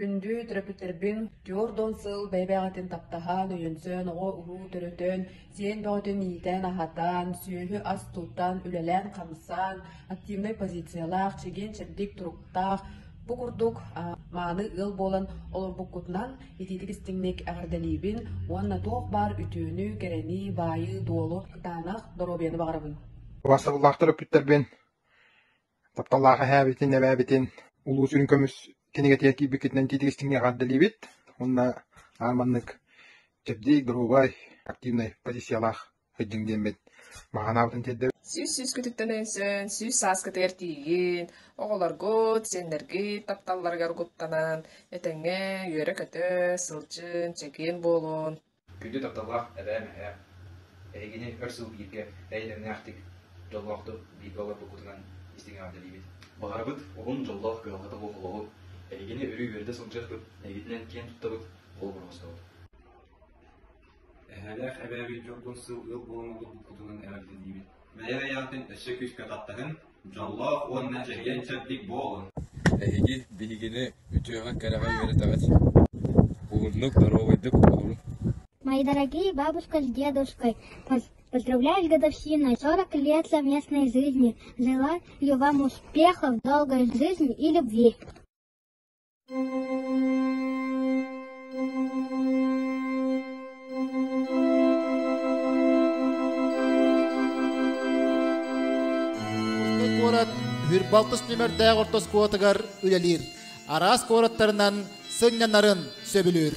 [SPEAKER 1] Күндү төрөппүттэрбин түөрт сыл бэйэ-бэйэҕитин таптаһан, өйөнсөн, оҕо-уруу төрөтөн, сиэн бөҕөтүн иитэн-аһатан, сүөһү-ас туттан, үлэлээн-хамсаан, активнай позициялаах, чэгиэн-чэбдик туруктаах, бу курдук мааны ыал буолан олорбуккутунан итиитик-истиҥник эҕэрдэлиибин уонна туох баар үтүөнү, кэрэни, баайы-дуолу, кытаанах доруобуйаны баҕарабын.
[SPEAKER 22] Убаастабыллаах төрөппүттэрбин Тапталлаах эһээбитин, эбээбитин улуус үрүҥ көмүс кинигэтигэр киирбиккитинэн итиитик-истиҥник эҕэрдэлиибит уонна аан маннык чэбдик, доруобай, активнай позициялаах сылдьыҥ диэммит баҕанаабытын тиэрдэбит.
[SPEAKER 23] Сүүс сүүскүтүттэн өйөнсөн, сүүс сааскытыгар тиийин, оҕолоргут, сиэннэргит тапталларыгар угуттанан, этэҥҥэ үөрэ-көтө сылдьын, чэгиэн буолун.
[SPEAKER 24] Күндү тапталлаах эбээм, эһээм, эһигини өр сыл бииргэ эйэлэмнээхтик, дьоллоохтук бииргэ олорбуккутунан истиҥ эҕэрдэлиибит.
[SPEAKER 25] Баҕарабыт уһун дьоллоох кыһалҕата суох олоҕу, эһигини өрүү үөрдэ сылдьыахпыт, эһигитинэн киэн туттабыт, холобур оҥостобут.
[SPEAKER 26] Эһээлээх эбээбит дьолгун сыл ыал буолан олорбуккутунан эҕэрдэлиибит. Бэйэ-бэйэҕитин өссө күүскэ таптаһыҥ, дьоллоох уонна чэгиэн-чэбдик буолуҥ!
[SPEAKER 27] Эһиги биһигини үтүөҕэ-кэрэҕэ үөрэтэҕит, уһуннук, доруобайдык олоруҥ.
[SPEAKER 17] Мои дорогие бабушка с дедушкой, поздравляю с годовщиной 40 лет совместной жизни. Желаю вам успехов, долгой жизни и любви.
[SPEAKER 2] Куорат Хүрбалтыс нүмердээх ортоскуотугар үлэлиир. Араас куораттарынан сынньанарын сөбүлүүр.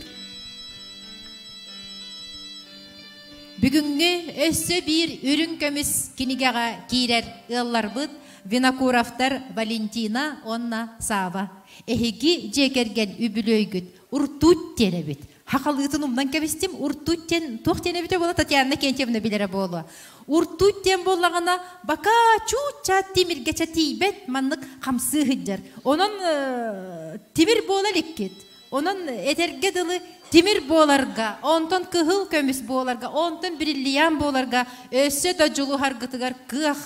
[SPEAKER 4] Бүгүҥҥү өссө биир үрүҥ көмүс кинигэҕэ киирэр ыалларбыт Винокуровтар Валентина уонна Сава. Эһиги дьиэ кэргэн үбүлүөйгүт уртуут диэн эбит. Хахалыытын умнан кэбистим. Уртуут диэн туох диэн эбитэ буола Татьяна Кентьевна билэрэ буолуо. Уртуут диэн буоллаҕына бака чуучча тимиргэчэ тиийбэт маннык хамсыы сылдьар. Онон тимир буола иликкит. Онон этэргэ дылы тимир буоларга, онтон кыһыл көмүс буоларга, онтон бриллиант буоларга өссө да дьулуһаргытыгар кыах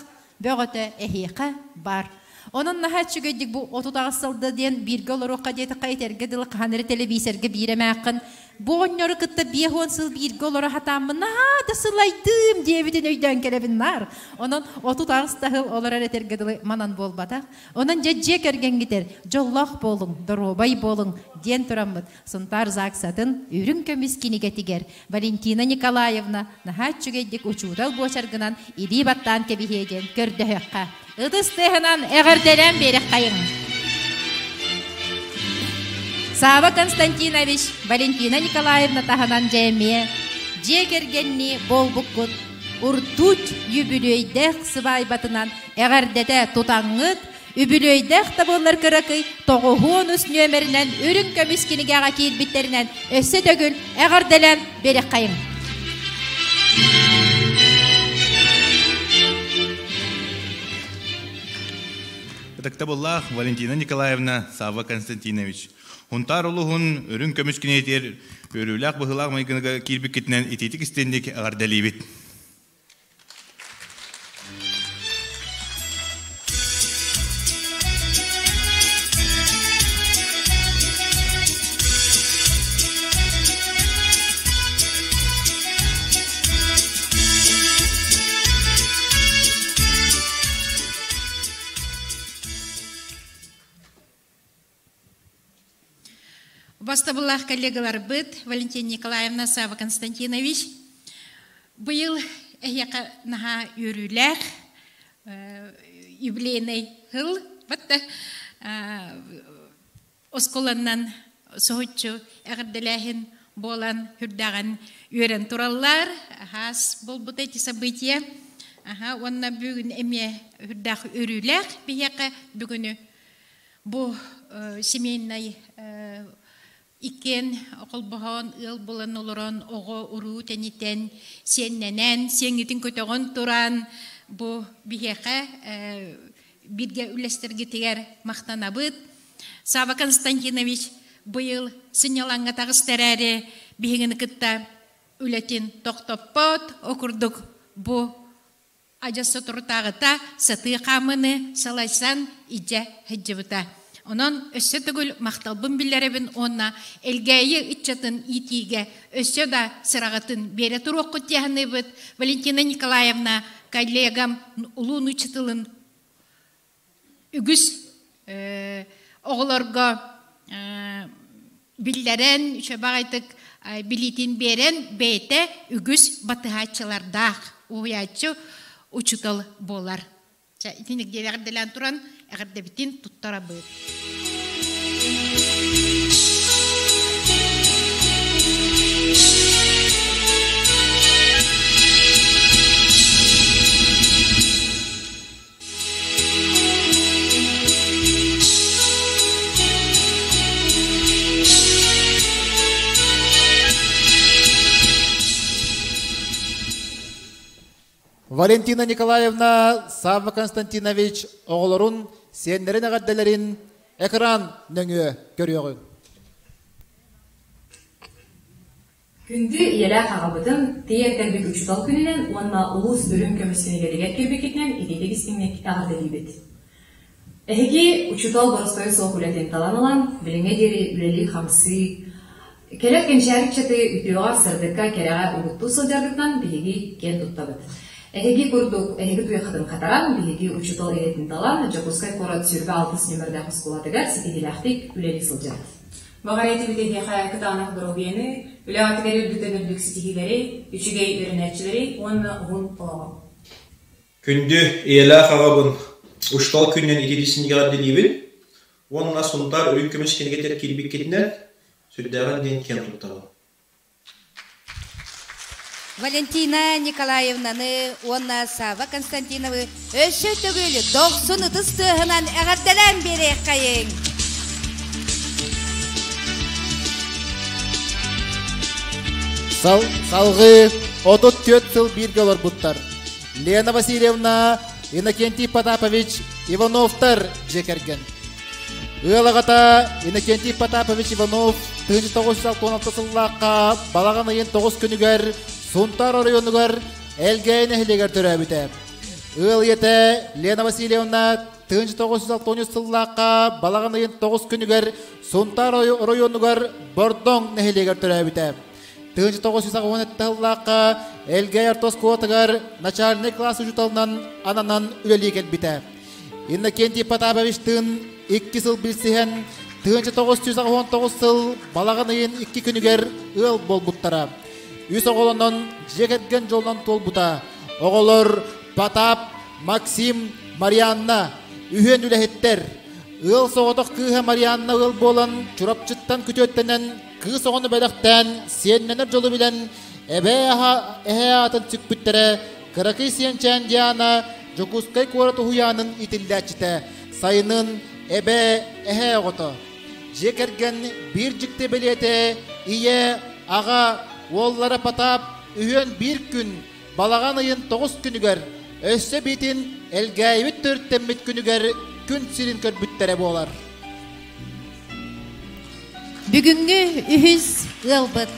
[SPEAKER 4] бөҕөтө эһиэхэ бар. Онон наһаа үчүгэйдик бу 38 сылда диэн бииргэ олоруохха диэтэххэ этэргэ дылы хаһан эрэ тэлэбиисэргэ биир эмээххин бу оҕонньору кытта 50 сыл бииргэ олоро сатааммын наһаа да сылайдым диэбитин өйдөөн кэлэбин наар. Онон 38 да сыл олорор этэргэ дылы манан буолбатах. Онон дьэ дьиэ кэргэҥҥитэр дьоллоох буолуҥ, доруобай буолуҥ диэн тураммыт Сунтаар ЗАГСатын үрүҥ көмүс кинигэтигэр Валентина Николаевна наһаа үчүгэйдик учуутал буочаргынан илии баттаан кэбиһиэ диэн көрдөһүөххэ. Ытыс тыаһынан эҕэрдэлээн биэрэххэйиҥ. Сава Константинович, Валентина Николаевна таһынан дьэ эмиэ дьиэ кэргэннии буолбуккут уртуть үбүлүөйдээх сыбаайбатынан эҕэрдэтэ тутаҥҥыт Үбүлүөйдээх да буоллар кыракый тоҕуһуон ус нүөмэринэн үрүҥ көмүс кинигэҕэ киирбиттэринэн өссө төгүл эҕэрдэлээн биэриэххэйиҥ.
[SPEAKER 8] Ытыктабыллаах Валентина Николаевна, Савва Константинович, Хунтаар улуһун үрүҥ көмүс кинигэтигэр үөрүүлээх быһыылаах майгыныга киирбиккитинэн итиитик истинник эҕэрдэлиибит.
[SPEAKER 3] Бастабыллаах коллегаларбыт Валентина Николаевна, Сава Константинович, быйыл эһиэхэ наһаа үөрүүлээх юбилейный сыл батта оскуоланнан соһуччу эҕэрдэлээһин буолан үрдэҕин үөрэн тураллар. Хаас буолбут эти события. Аха, уонна бүгүн эмиэ үрдээх өрүүлээх биһиэхэ бүгүнү Бу семейнай иккиэн холбоһон, ыал булан олорон, оҕо-уруу тэнитэн, сиэннэнэн, сиэҥҥитин көтөҕөн туран, бу биһиэхэ бииргэ үллэстэргитигэр махтанабыт. Сава Константинович быйыл сынньалаҥҥа таҕыста эрээри, биһигини кытта үлэтин тохтоппот, о курдук бу Адьас соторутааҕыта сатыы хаамыыны салайсан илдьэ сылдьыбыта. Онон өссө төгүл махталбын биллэрэбин уонна Элгээйи ыччатын иитиигэ өссө да сыраҕытын биэрэ туруоххут диэханыыбыт. Валентина Николаевна коллегам улуу нуучча үгүс оҕолорго биллэрэн, үчүгэй билиитин биэрэн, бэйэтэ үгүс батыһааччылардаах уһуйааччы учуутал буолар. Итинник диэн эҕэрдэлээн туран, эҕэрдэбитин туттарабыт.
[SPEAKER 2] Валентина Николаевна, Савва Константинович оҕолорун, сиэннэрин эҕэрдэлэрин экран нөҥүө көрүөҕүҥ.
[SPEAKER 5] Күндү ийэлээх аҕабытын тиийэн кэлбит учуутал күнүнэн уонна улуус үрүҥ көмүс кинигэтигэр киирбиккитинэн итиитик истиҥник эҕэрдэлиибит. Эһиги учуутал боростуойа суох үлэтин талан ылан, билиҥҥэ диэри үлэлии-хамсыы, кэлэр кэнчээри ыччаты үтүөҕэ, сырдыкка, кэрэҕэ угуттуу сылдьаргытынан биһиги киэн туттабыт. Эһиги курдук эһиги туйаххытын хатаран, биһиги учуутал идэтин талан, Дьокуускай куорат 26 нүөмэрдээх оскуолатыгар ситиһиилээхтик үлэлии сылдьабыт.
[SPEAKER 6] Баҕар этибит эһиэхэ кытаанах доруобуйаны, үлэҕитигэр үрдүктэн үрдүк ситиһиилэри, үчүгэй үөрэнээччилэри уонна уһун олоҕу.
[SPEAKER 7] Күндү ийэлээх аҕабын учуутал күнүнэн итиитисинигэр дириибин уонна Сунтаар үрүҥ көмүс кинигэтигэр киирбиккитинэн сүрдээҕин диэн киэн туттабын.
[SPEAKER 13] Валентина Николаевнаны уонна Савва Константиновы өссө төгүл дохсун ытыс тыаһынан эҕэрдэлээн биэриэххэйиҥ!
[SPEAKER 2] Сал, салгыы 34 сыл бииргэ олорбуттар. Лена Васильевна, Иннокентий Потапович Ивановтар дьиэ кэргэн. Ыал аҕата Иннокентий Потапович Иванов 1966 сыллаахха балаҕан ыйын 9 күнүгэр Сунтаар оройуонугар Элгээйи нэһилиэгэр төрөөбүтэ. Ыал ийэтэ Лена Васильевна 1963 сыллаахха балаҕан ыйын 9 күнүгэр Сунтаар оройуонугар Бордоҥ нэһилиэгэр төрөөбүтэ. 1987 сыллаахха Элгээйи орто оскуолатыгар начальнай класс учууталынан ананан үлэлии кэлбитэ. Иннокентий Потаповичтыын икки сыл билсиһэн, 1989 сыл балаҕан ыйын икки күнүгэр ыал буолбуттара. Үс оҕолонон дьиэ кэргэн дьолунан туолбута. Оҕолор Потап, Максим, Марианна үһүөн үлэһиттэр. Ыал соҕотох кыыһа Марианна ыал буолан Чурапчыттан күтүөттэнэн кыыс оҕону бэлэхтээн сиэннэнэр дьолу билэн эбээ эһээ аатын сүкпүттэрэ Кыракый сиэнчээн Диана Дьокуускай куорат уһуйаанын иитиллээччитэ, сайынын эбээ, эһээ оҕото. Дьиэ кэргэн биир дьикти бэлиэтэ ийэ, аҕа, уоллара Потап үһүөн биир күн балаҕан ыйын тоҕус күнүгэр, өссө биитин Элгээйибит төрүттэммит күнүгэр күн сирин көрбүттэрэ буолар.
[SPEAKER 4] Бүгүҥҥү үһүс ыалбыт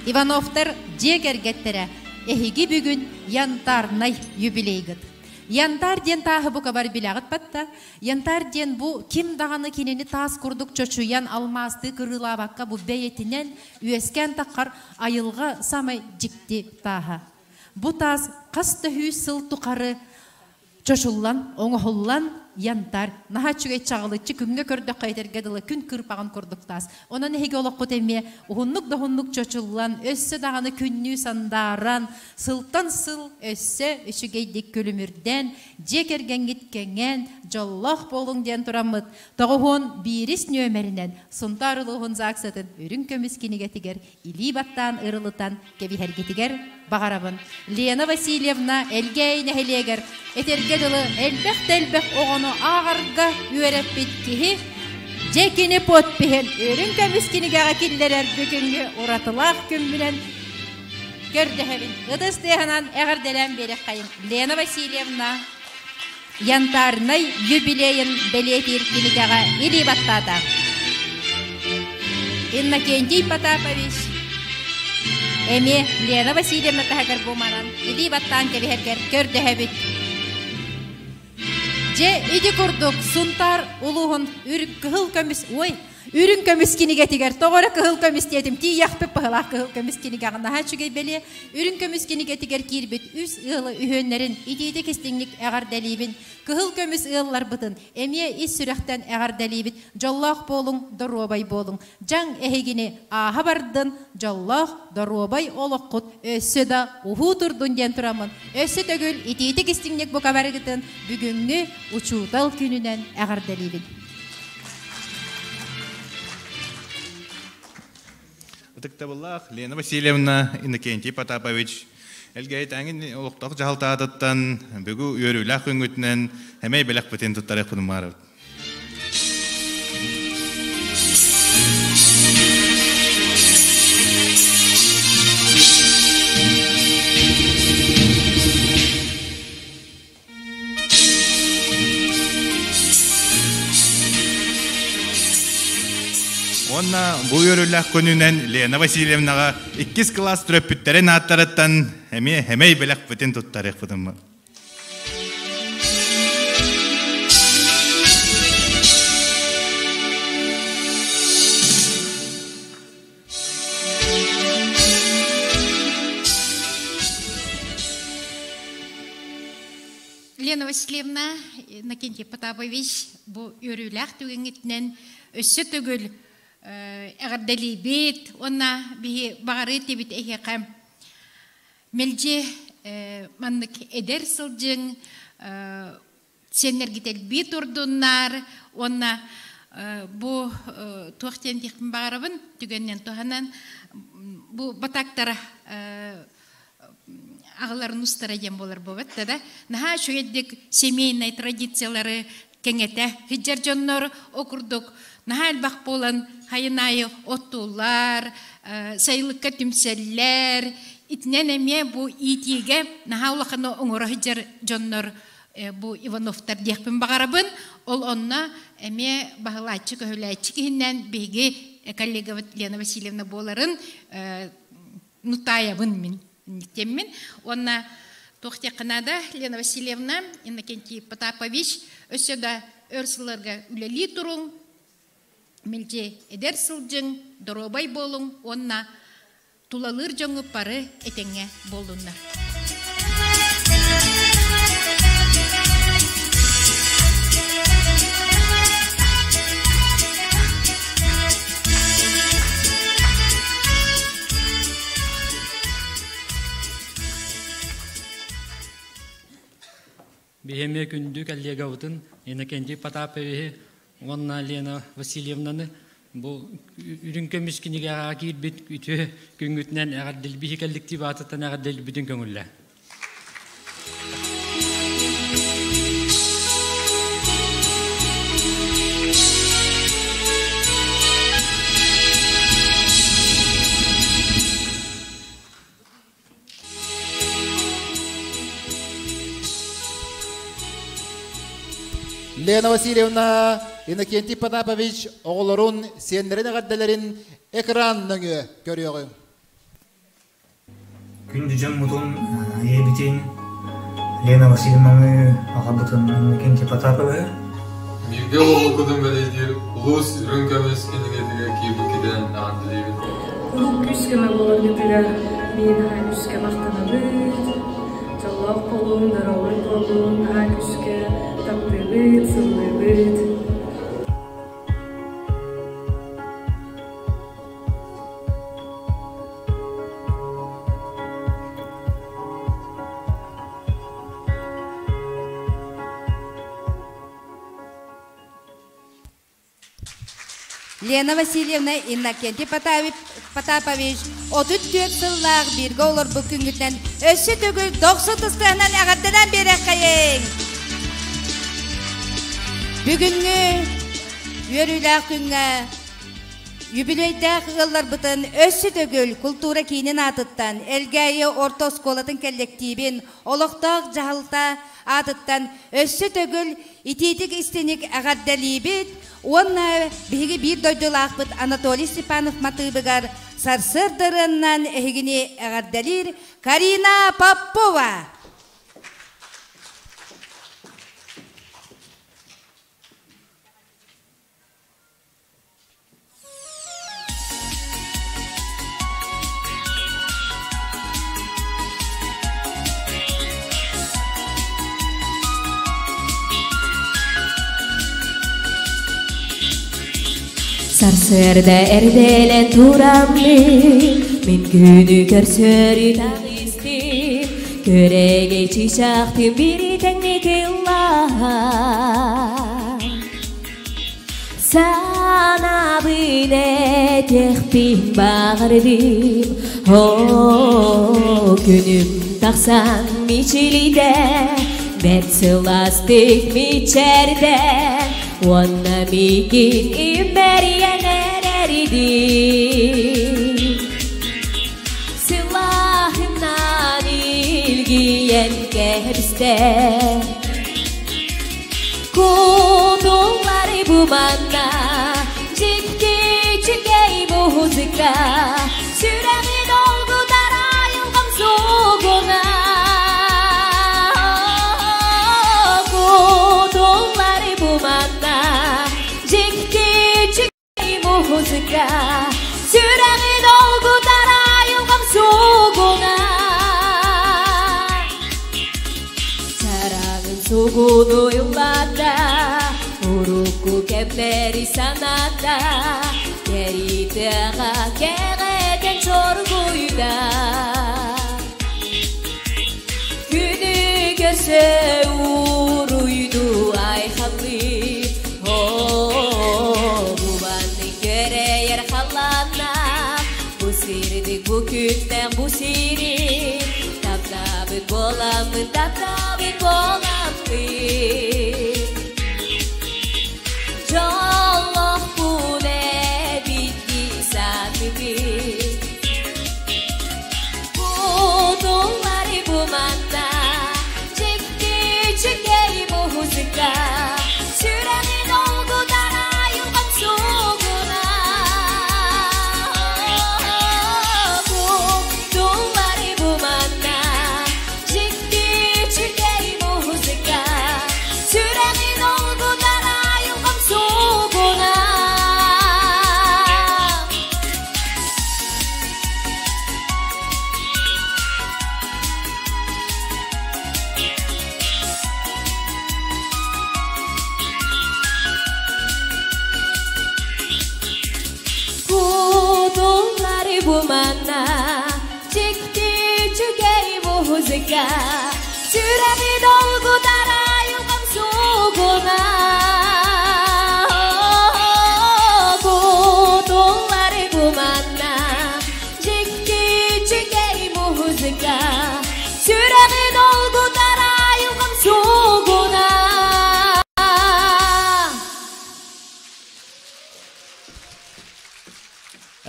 [SPEAKER 4] Ивановтар дьиэ кэргэттэрэ эһиги бүгүн янтарнай юбилейгыт. Янтарь диэн тааһы бука бар билэҕит батта. Янтарь диэн бу ким даҕаны кинини таас курдук чочуйан алмаастыы кырыылаабакка бу бэйэтинэн үөскээн таххар айылҕа самай дьикти тааһа. Бу таас хас да сүүс сыл тухары чочуллан, оҥоһуллан янтарь наһаа үчүгэй чаҕылыччы күҥҥэ көрдөххө этэргэ дылы күн кырпаҕын курдук таас. Онон эһиги олоххут эмиэ уһуннук да уһуннук чочуллан, өссө даҕаны күннүү сандааран, сылтан сыл өссө үчүгэйдик күлүмүрдээн, дьиэ кэргэҥҥит кэҥээн, дьоллоох буолуҥ диэн тураммыт, тоҕуһуон биирис нүөмэринэн Сунтаар улууһун ЗАГСатын үрүҥ көмүс кинигэтигэр илии баттаан ырылытан кэбиһэргитигэр баҕарабын. Лена Васильевна Элгээйи нэһилиэгэр этэргэ дылы элбэх да элбэх оҕону ааҕарга үөрэппит киһи дьэ кини подпиһын үрүҥ көмүс кинигэҕэ киллэрэр бүгүҥҥү уратылаах күммүнэн көрдөһөбүн. Ытыс тыаһынан эҕэрдэлээн биэриэххэйин. Лена Васильевна янтарнай юбилейын бэлиэтиир кинигэҕэ илии баттаата. Иннокентий Потапович эмиэ Лена Васильевна таһыгар бу манан илии баттаан кэбиһэргэр көрдөһөбүт. Дьэ, ити курдук Сунтаар улууһун кыһыл көмүс, ой, үрүҥ көмүс кинигэтигэр тоҕо эрэ кыһыл көмүс диэтим тиийэхпит быһылаах кыһыл көмүс кинигэҕэ наһаа үчүгэй бэлиэ үрүҥ көмүс кинигэтигэр киирбит үс ыалы үһүөннэрин итиитик истиҥник эҕэрдэлиибин кыһыл көмүс ыалларбытын эмиэ ис сүрэхтэн эҕэрдэлиибит дьоллоох буолуҥ доруобай буолуҥ дьаҥ эһигини ааһа бардын дьоллоох доруобай олоххут өссө да уһуу турдун диэн тураммын өссө төгүл итиитик истиҥник бука барыгытын бүгүҥҥү учуутал күнүнэн эҕэрдэлиибин.
[SPEAKER 8] Ытыктабыллаах Лена Васильевна, Иннокентий Потапович, Элгээйитээҥин олохтоох дьаһалтаатыттан бүгү үөрүүлээх күҥҥүтүнэн эмэй бэлэхпитин туттарыахпытын баарабыт. Уонна бу үөрүүлээх күнүнэн Лена Васильевнаҕа иккис кылаас төрөппүттэрин ааттарыттан эмиэ эмэй бэлэхпитин туттарыахпытын.
[SPEAKER 3] Лена Васильевна, Иннокентий Потапович бу үөрүүлээх түгэҥҥитинэн өссө төгүл эҕэрдэлиибит уонна биһи баҕарыы этибит эһиэхэ мэлдьи маннык эдэр сылдьыҥ сиэннэргит элбии турдуннар уонна бу туох диэн диэхпин баҕарабын түгэнинэн туһанан бу батактара аҕаларын устара диэн буолар буолбат да наһаа үчүгэйдик семейнай традициялары кэҥэтэ сылдьар дьоннор ол курдук наһаа элбэх буолан хайын аайы оттууллар сайылыкка түмсэллэр итинэн эмиэ бу иитиигэ наһаа улаханы оҥоро сылдьар дьоннор бу Ивановтар диэхпин баҕарабын. Ол онно эмиэ баһылааччы көһүлээччи киһиннэн биһиги коллегабыт Лена Васильевна буоларын нутаайабын мин тиэммин. Уонна туох диэххэ наада Лена Васильевна, Иннокентий Потапович өссө да өр сылларга үлэлии туруҥ, мэлдьи эдэр сылдьыҥ, доруобай буолуҥ уонна Тулалыыр дьоҥҥут бары этэҥҥэ буоллуннар.
[SPEAKER 9] Биһиэмэ күндү коллегабытын Иннокентий Потаповиһы уонна Лена Васильевнаны бу үрүҥ көмүс кинигэҕэ киирбит үтүө күҥҥүтүнэн эҕэрдэлбиһи коллектив аатыттан эҕэрдэлбитин көҥүллэ.
[SPEAKER 2] Лена Васильевна, Иннокентий Потапович оҕолорун, сиэннэрин эҕэрдэлэрин экран нөҥүө көрүөҕүҥ.
[SPEAKER 10] Күндү дьоммутун, ийэбитин Лена Васильевнаны, аҕабытын Иннокентий Потаповы
[SPEAKER 11] Бииргэ олоҕурбутун бэлиэтиир улуус үрүҥ көмүс кинигэтигэр киирбиккитинэн эҕэрдэлиибин.
[SPEAKER 12] Куруук күүс-көмө буоларгытыгар биһи наһаа күүскэ махтанабыт. Дьоллоох буолуҥ, доруобай буолуҥ, наһаа күүскэ таптыыбыт, сыллыыбыт.
[SPEAKER 13] Лена Васильевна Иннокентий Потапович 34 сыллаах бииргэ олорбут күҥҥүтүнэн өссө төгүл дохсу тыстыһынан эҕэрдэлээн биэрэххэйиҥ! Бүгүҥҥү үөрүүлээх күҥҥэ Юбилейдээх ыалларбытын өссө төгүл култуура киинин аатыттан Элгээйи орто оскуолатын кэллэктиибин олохтоох дьаһалта аатыттан өссө төгүл итиитик истиник эҕэрдэлиибит уонна биһиги биир дойдулаахпыт Анатолий Степанов матыыбыгар сарсыарда ырыаннан эһигини эҕэрдэлиир Карина Попова.
[SPEAKER 14] Сарсыарда эрдэлэн тураммын, мин күнү көрсөрү таҕыстым, Көрөгөй чыычаахтын бири тэҥник ыллаһан. Санаабын этиэхпин баҕардым, Оо, күнүм тахсан мичилийдэ, Бэрт сылаастык мичээрдэ, Уонна миигин имэрийэн эрэрдии. Сылааһынан илгийэн кэбистэ. Кутуллары бу манна, дьикти үчүгэй музыка, сүрэҕи долгутар айылҕам сугуна. Кутуллары бу манна, дьикти үчүгэй музыка, сүрэҕи долгутар айылҕам сугуна. Чараҥын сугуну ыллаата, урукку кэмнэри санаата, кэрии тыаҕа кэҕэтэн чоргуйда. Күнү көрсө уруйду айхаллыы, оо, бу көрөйөр халлаанна, бу сирдик, бу күннэн, бу сири, таптаабыт буоламмын, таптаабыт буоламмын. Дьоллоохпун эбит дии саныыбын. Кутуллары бу манна, дьикти үчүгэй музыка, сүрэҕи долгутар айылҕам сугуна. Кутуллары бу манна, дьикти үчүгэй музыка, сүрэҕи долгутар айылҕам сугуна. Кутуллары бу манна, дьикти үчүгэй музыка, сүрэҕи долгутар айылҕам сугуна. Кутуллары бу манна, дьикти үчүгэй музыка, сүрэҕи долгутар айылҕам сугуна.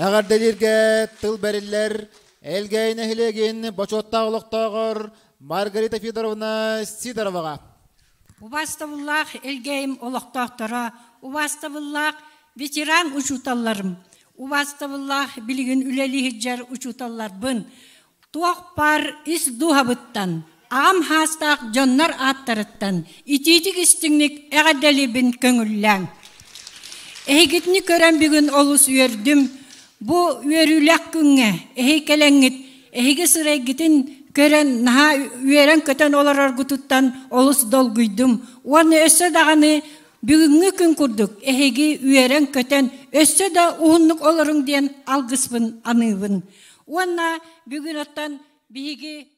[SPEAKER 2] Эҕэрдэлииргэ тыл бэриллэр Элгээйи нэһилиэгин бочуоттаах олохтооҕор Маргарита Федоровна Сидороваҕа.
[SPEAKER 15] Убаастабыллаах Элгээйим олохтоохторо, убаастабыллаах ветеран учууталларым, убаастабыллаах билигин үлэлии сылдьар учууталларбын, туох баар ис дууһабыттан, аҕам хаастаах дьоннор ааттарыттан итиитик истиҥник эҕэрдэлиибин көҥүллээҥ. Эһигитини көрөн бүгүн олус үөрдүм. Бу үөрүүлээх күҥҥэ эһи кэлэҥҥит, эһиги сырайгытын көрөн наһаа үөрэн-көтөн олороргутуттан олус долгуйдум. Уонна өссө даҕаны бүгүҥҥү күн курдук эһиги үөрэн-көтөн өссө да уһуннук олоруҥ диэн алгыспын аныыбын. Уонна бүгүн оттон биһиги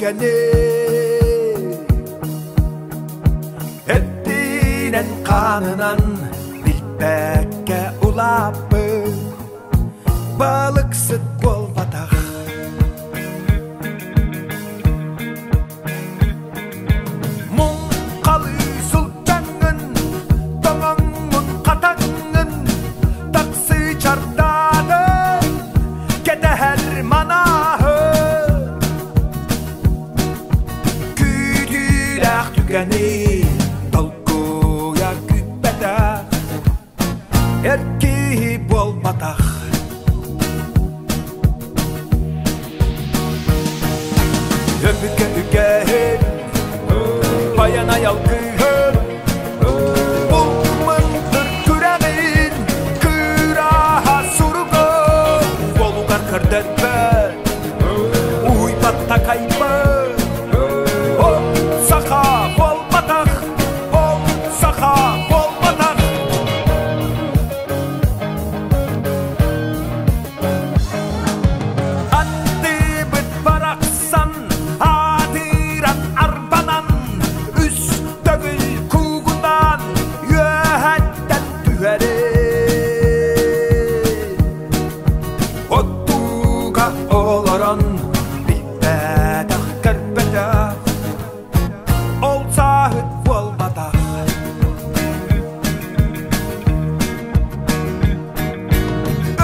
[SPEAKER 1] түгэни Эттинэн хаанынан билбэккэ улааппыт Балыксыт буолбатах Муҥхалыы сылдьаҥҥын тоҥоҥҥун хатаҥҥын Таксыы чардаатын кэтэһэр манааһы Күүтүүлээх түгэни толкуйа күүппэтэх Эр киһи буолбатах Өбүгэ үгэһин Байанай алгыһын Булмунтур күрэҕин Кырааһа суругун Уолугар көрдөрбөт Уһуйбат такайбыт Ол саха буолбатах Ол саха буолбатах Аттыбыт барахсан аатыран арбанан үс төгүл куугунаан үөһэттэн түһэрин Оттууга олорон билбэтэх көрбөтөх ол сааһыт буолбатах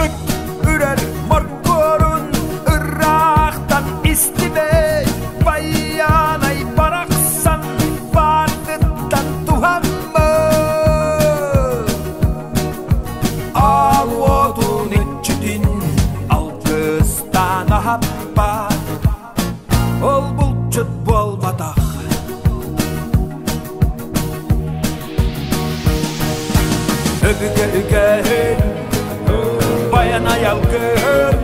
[SPEAKER 1] Ыт үрэр моркуорун ыраахтан истибэт байыанай барахсан баардыттан туһаммыт Аал уотун иччитин алгыстаан аһаппат ол булчут буолбатах Өбүгэ үгэһин, байанай алгыһын.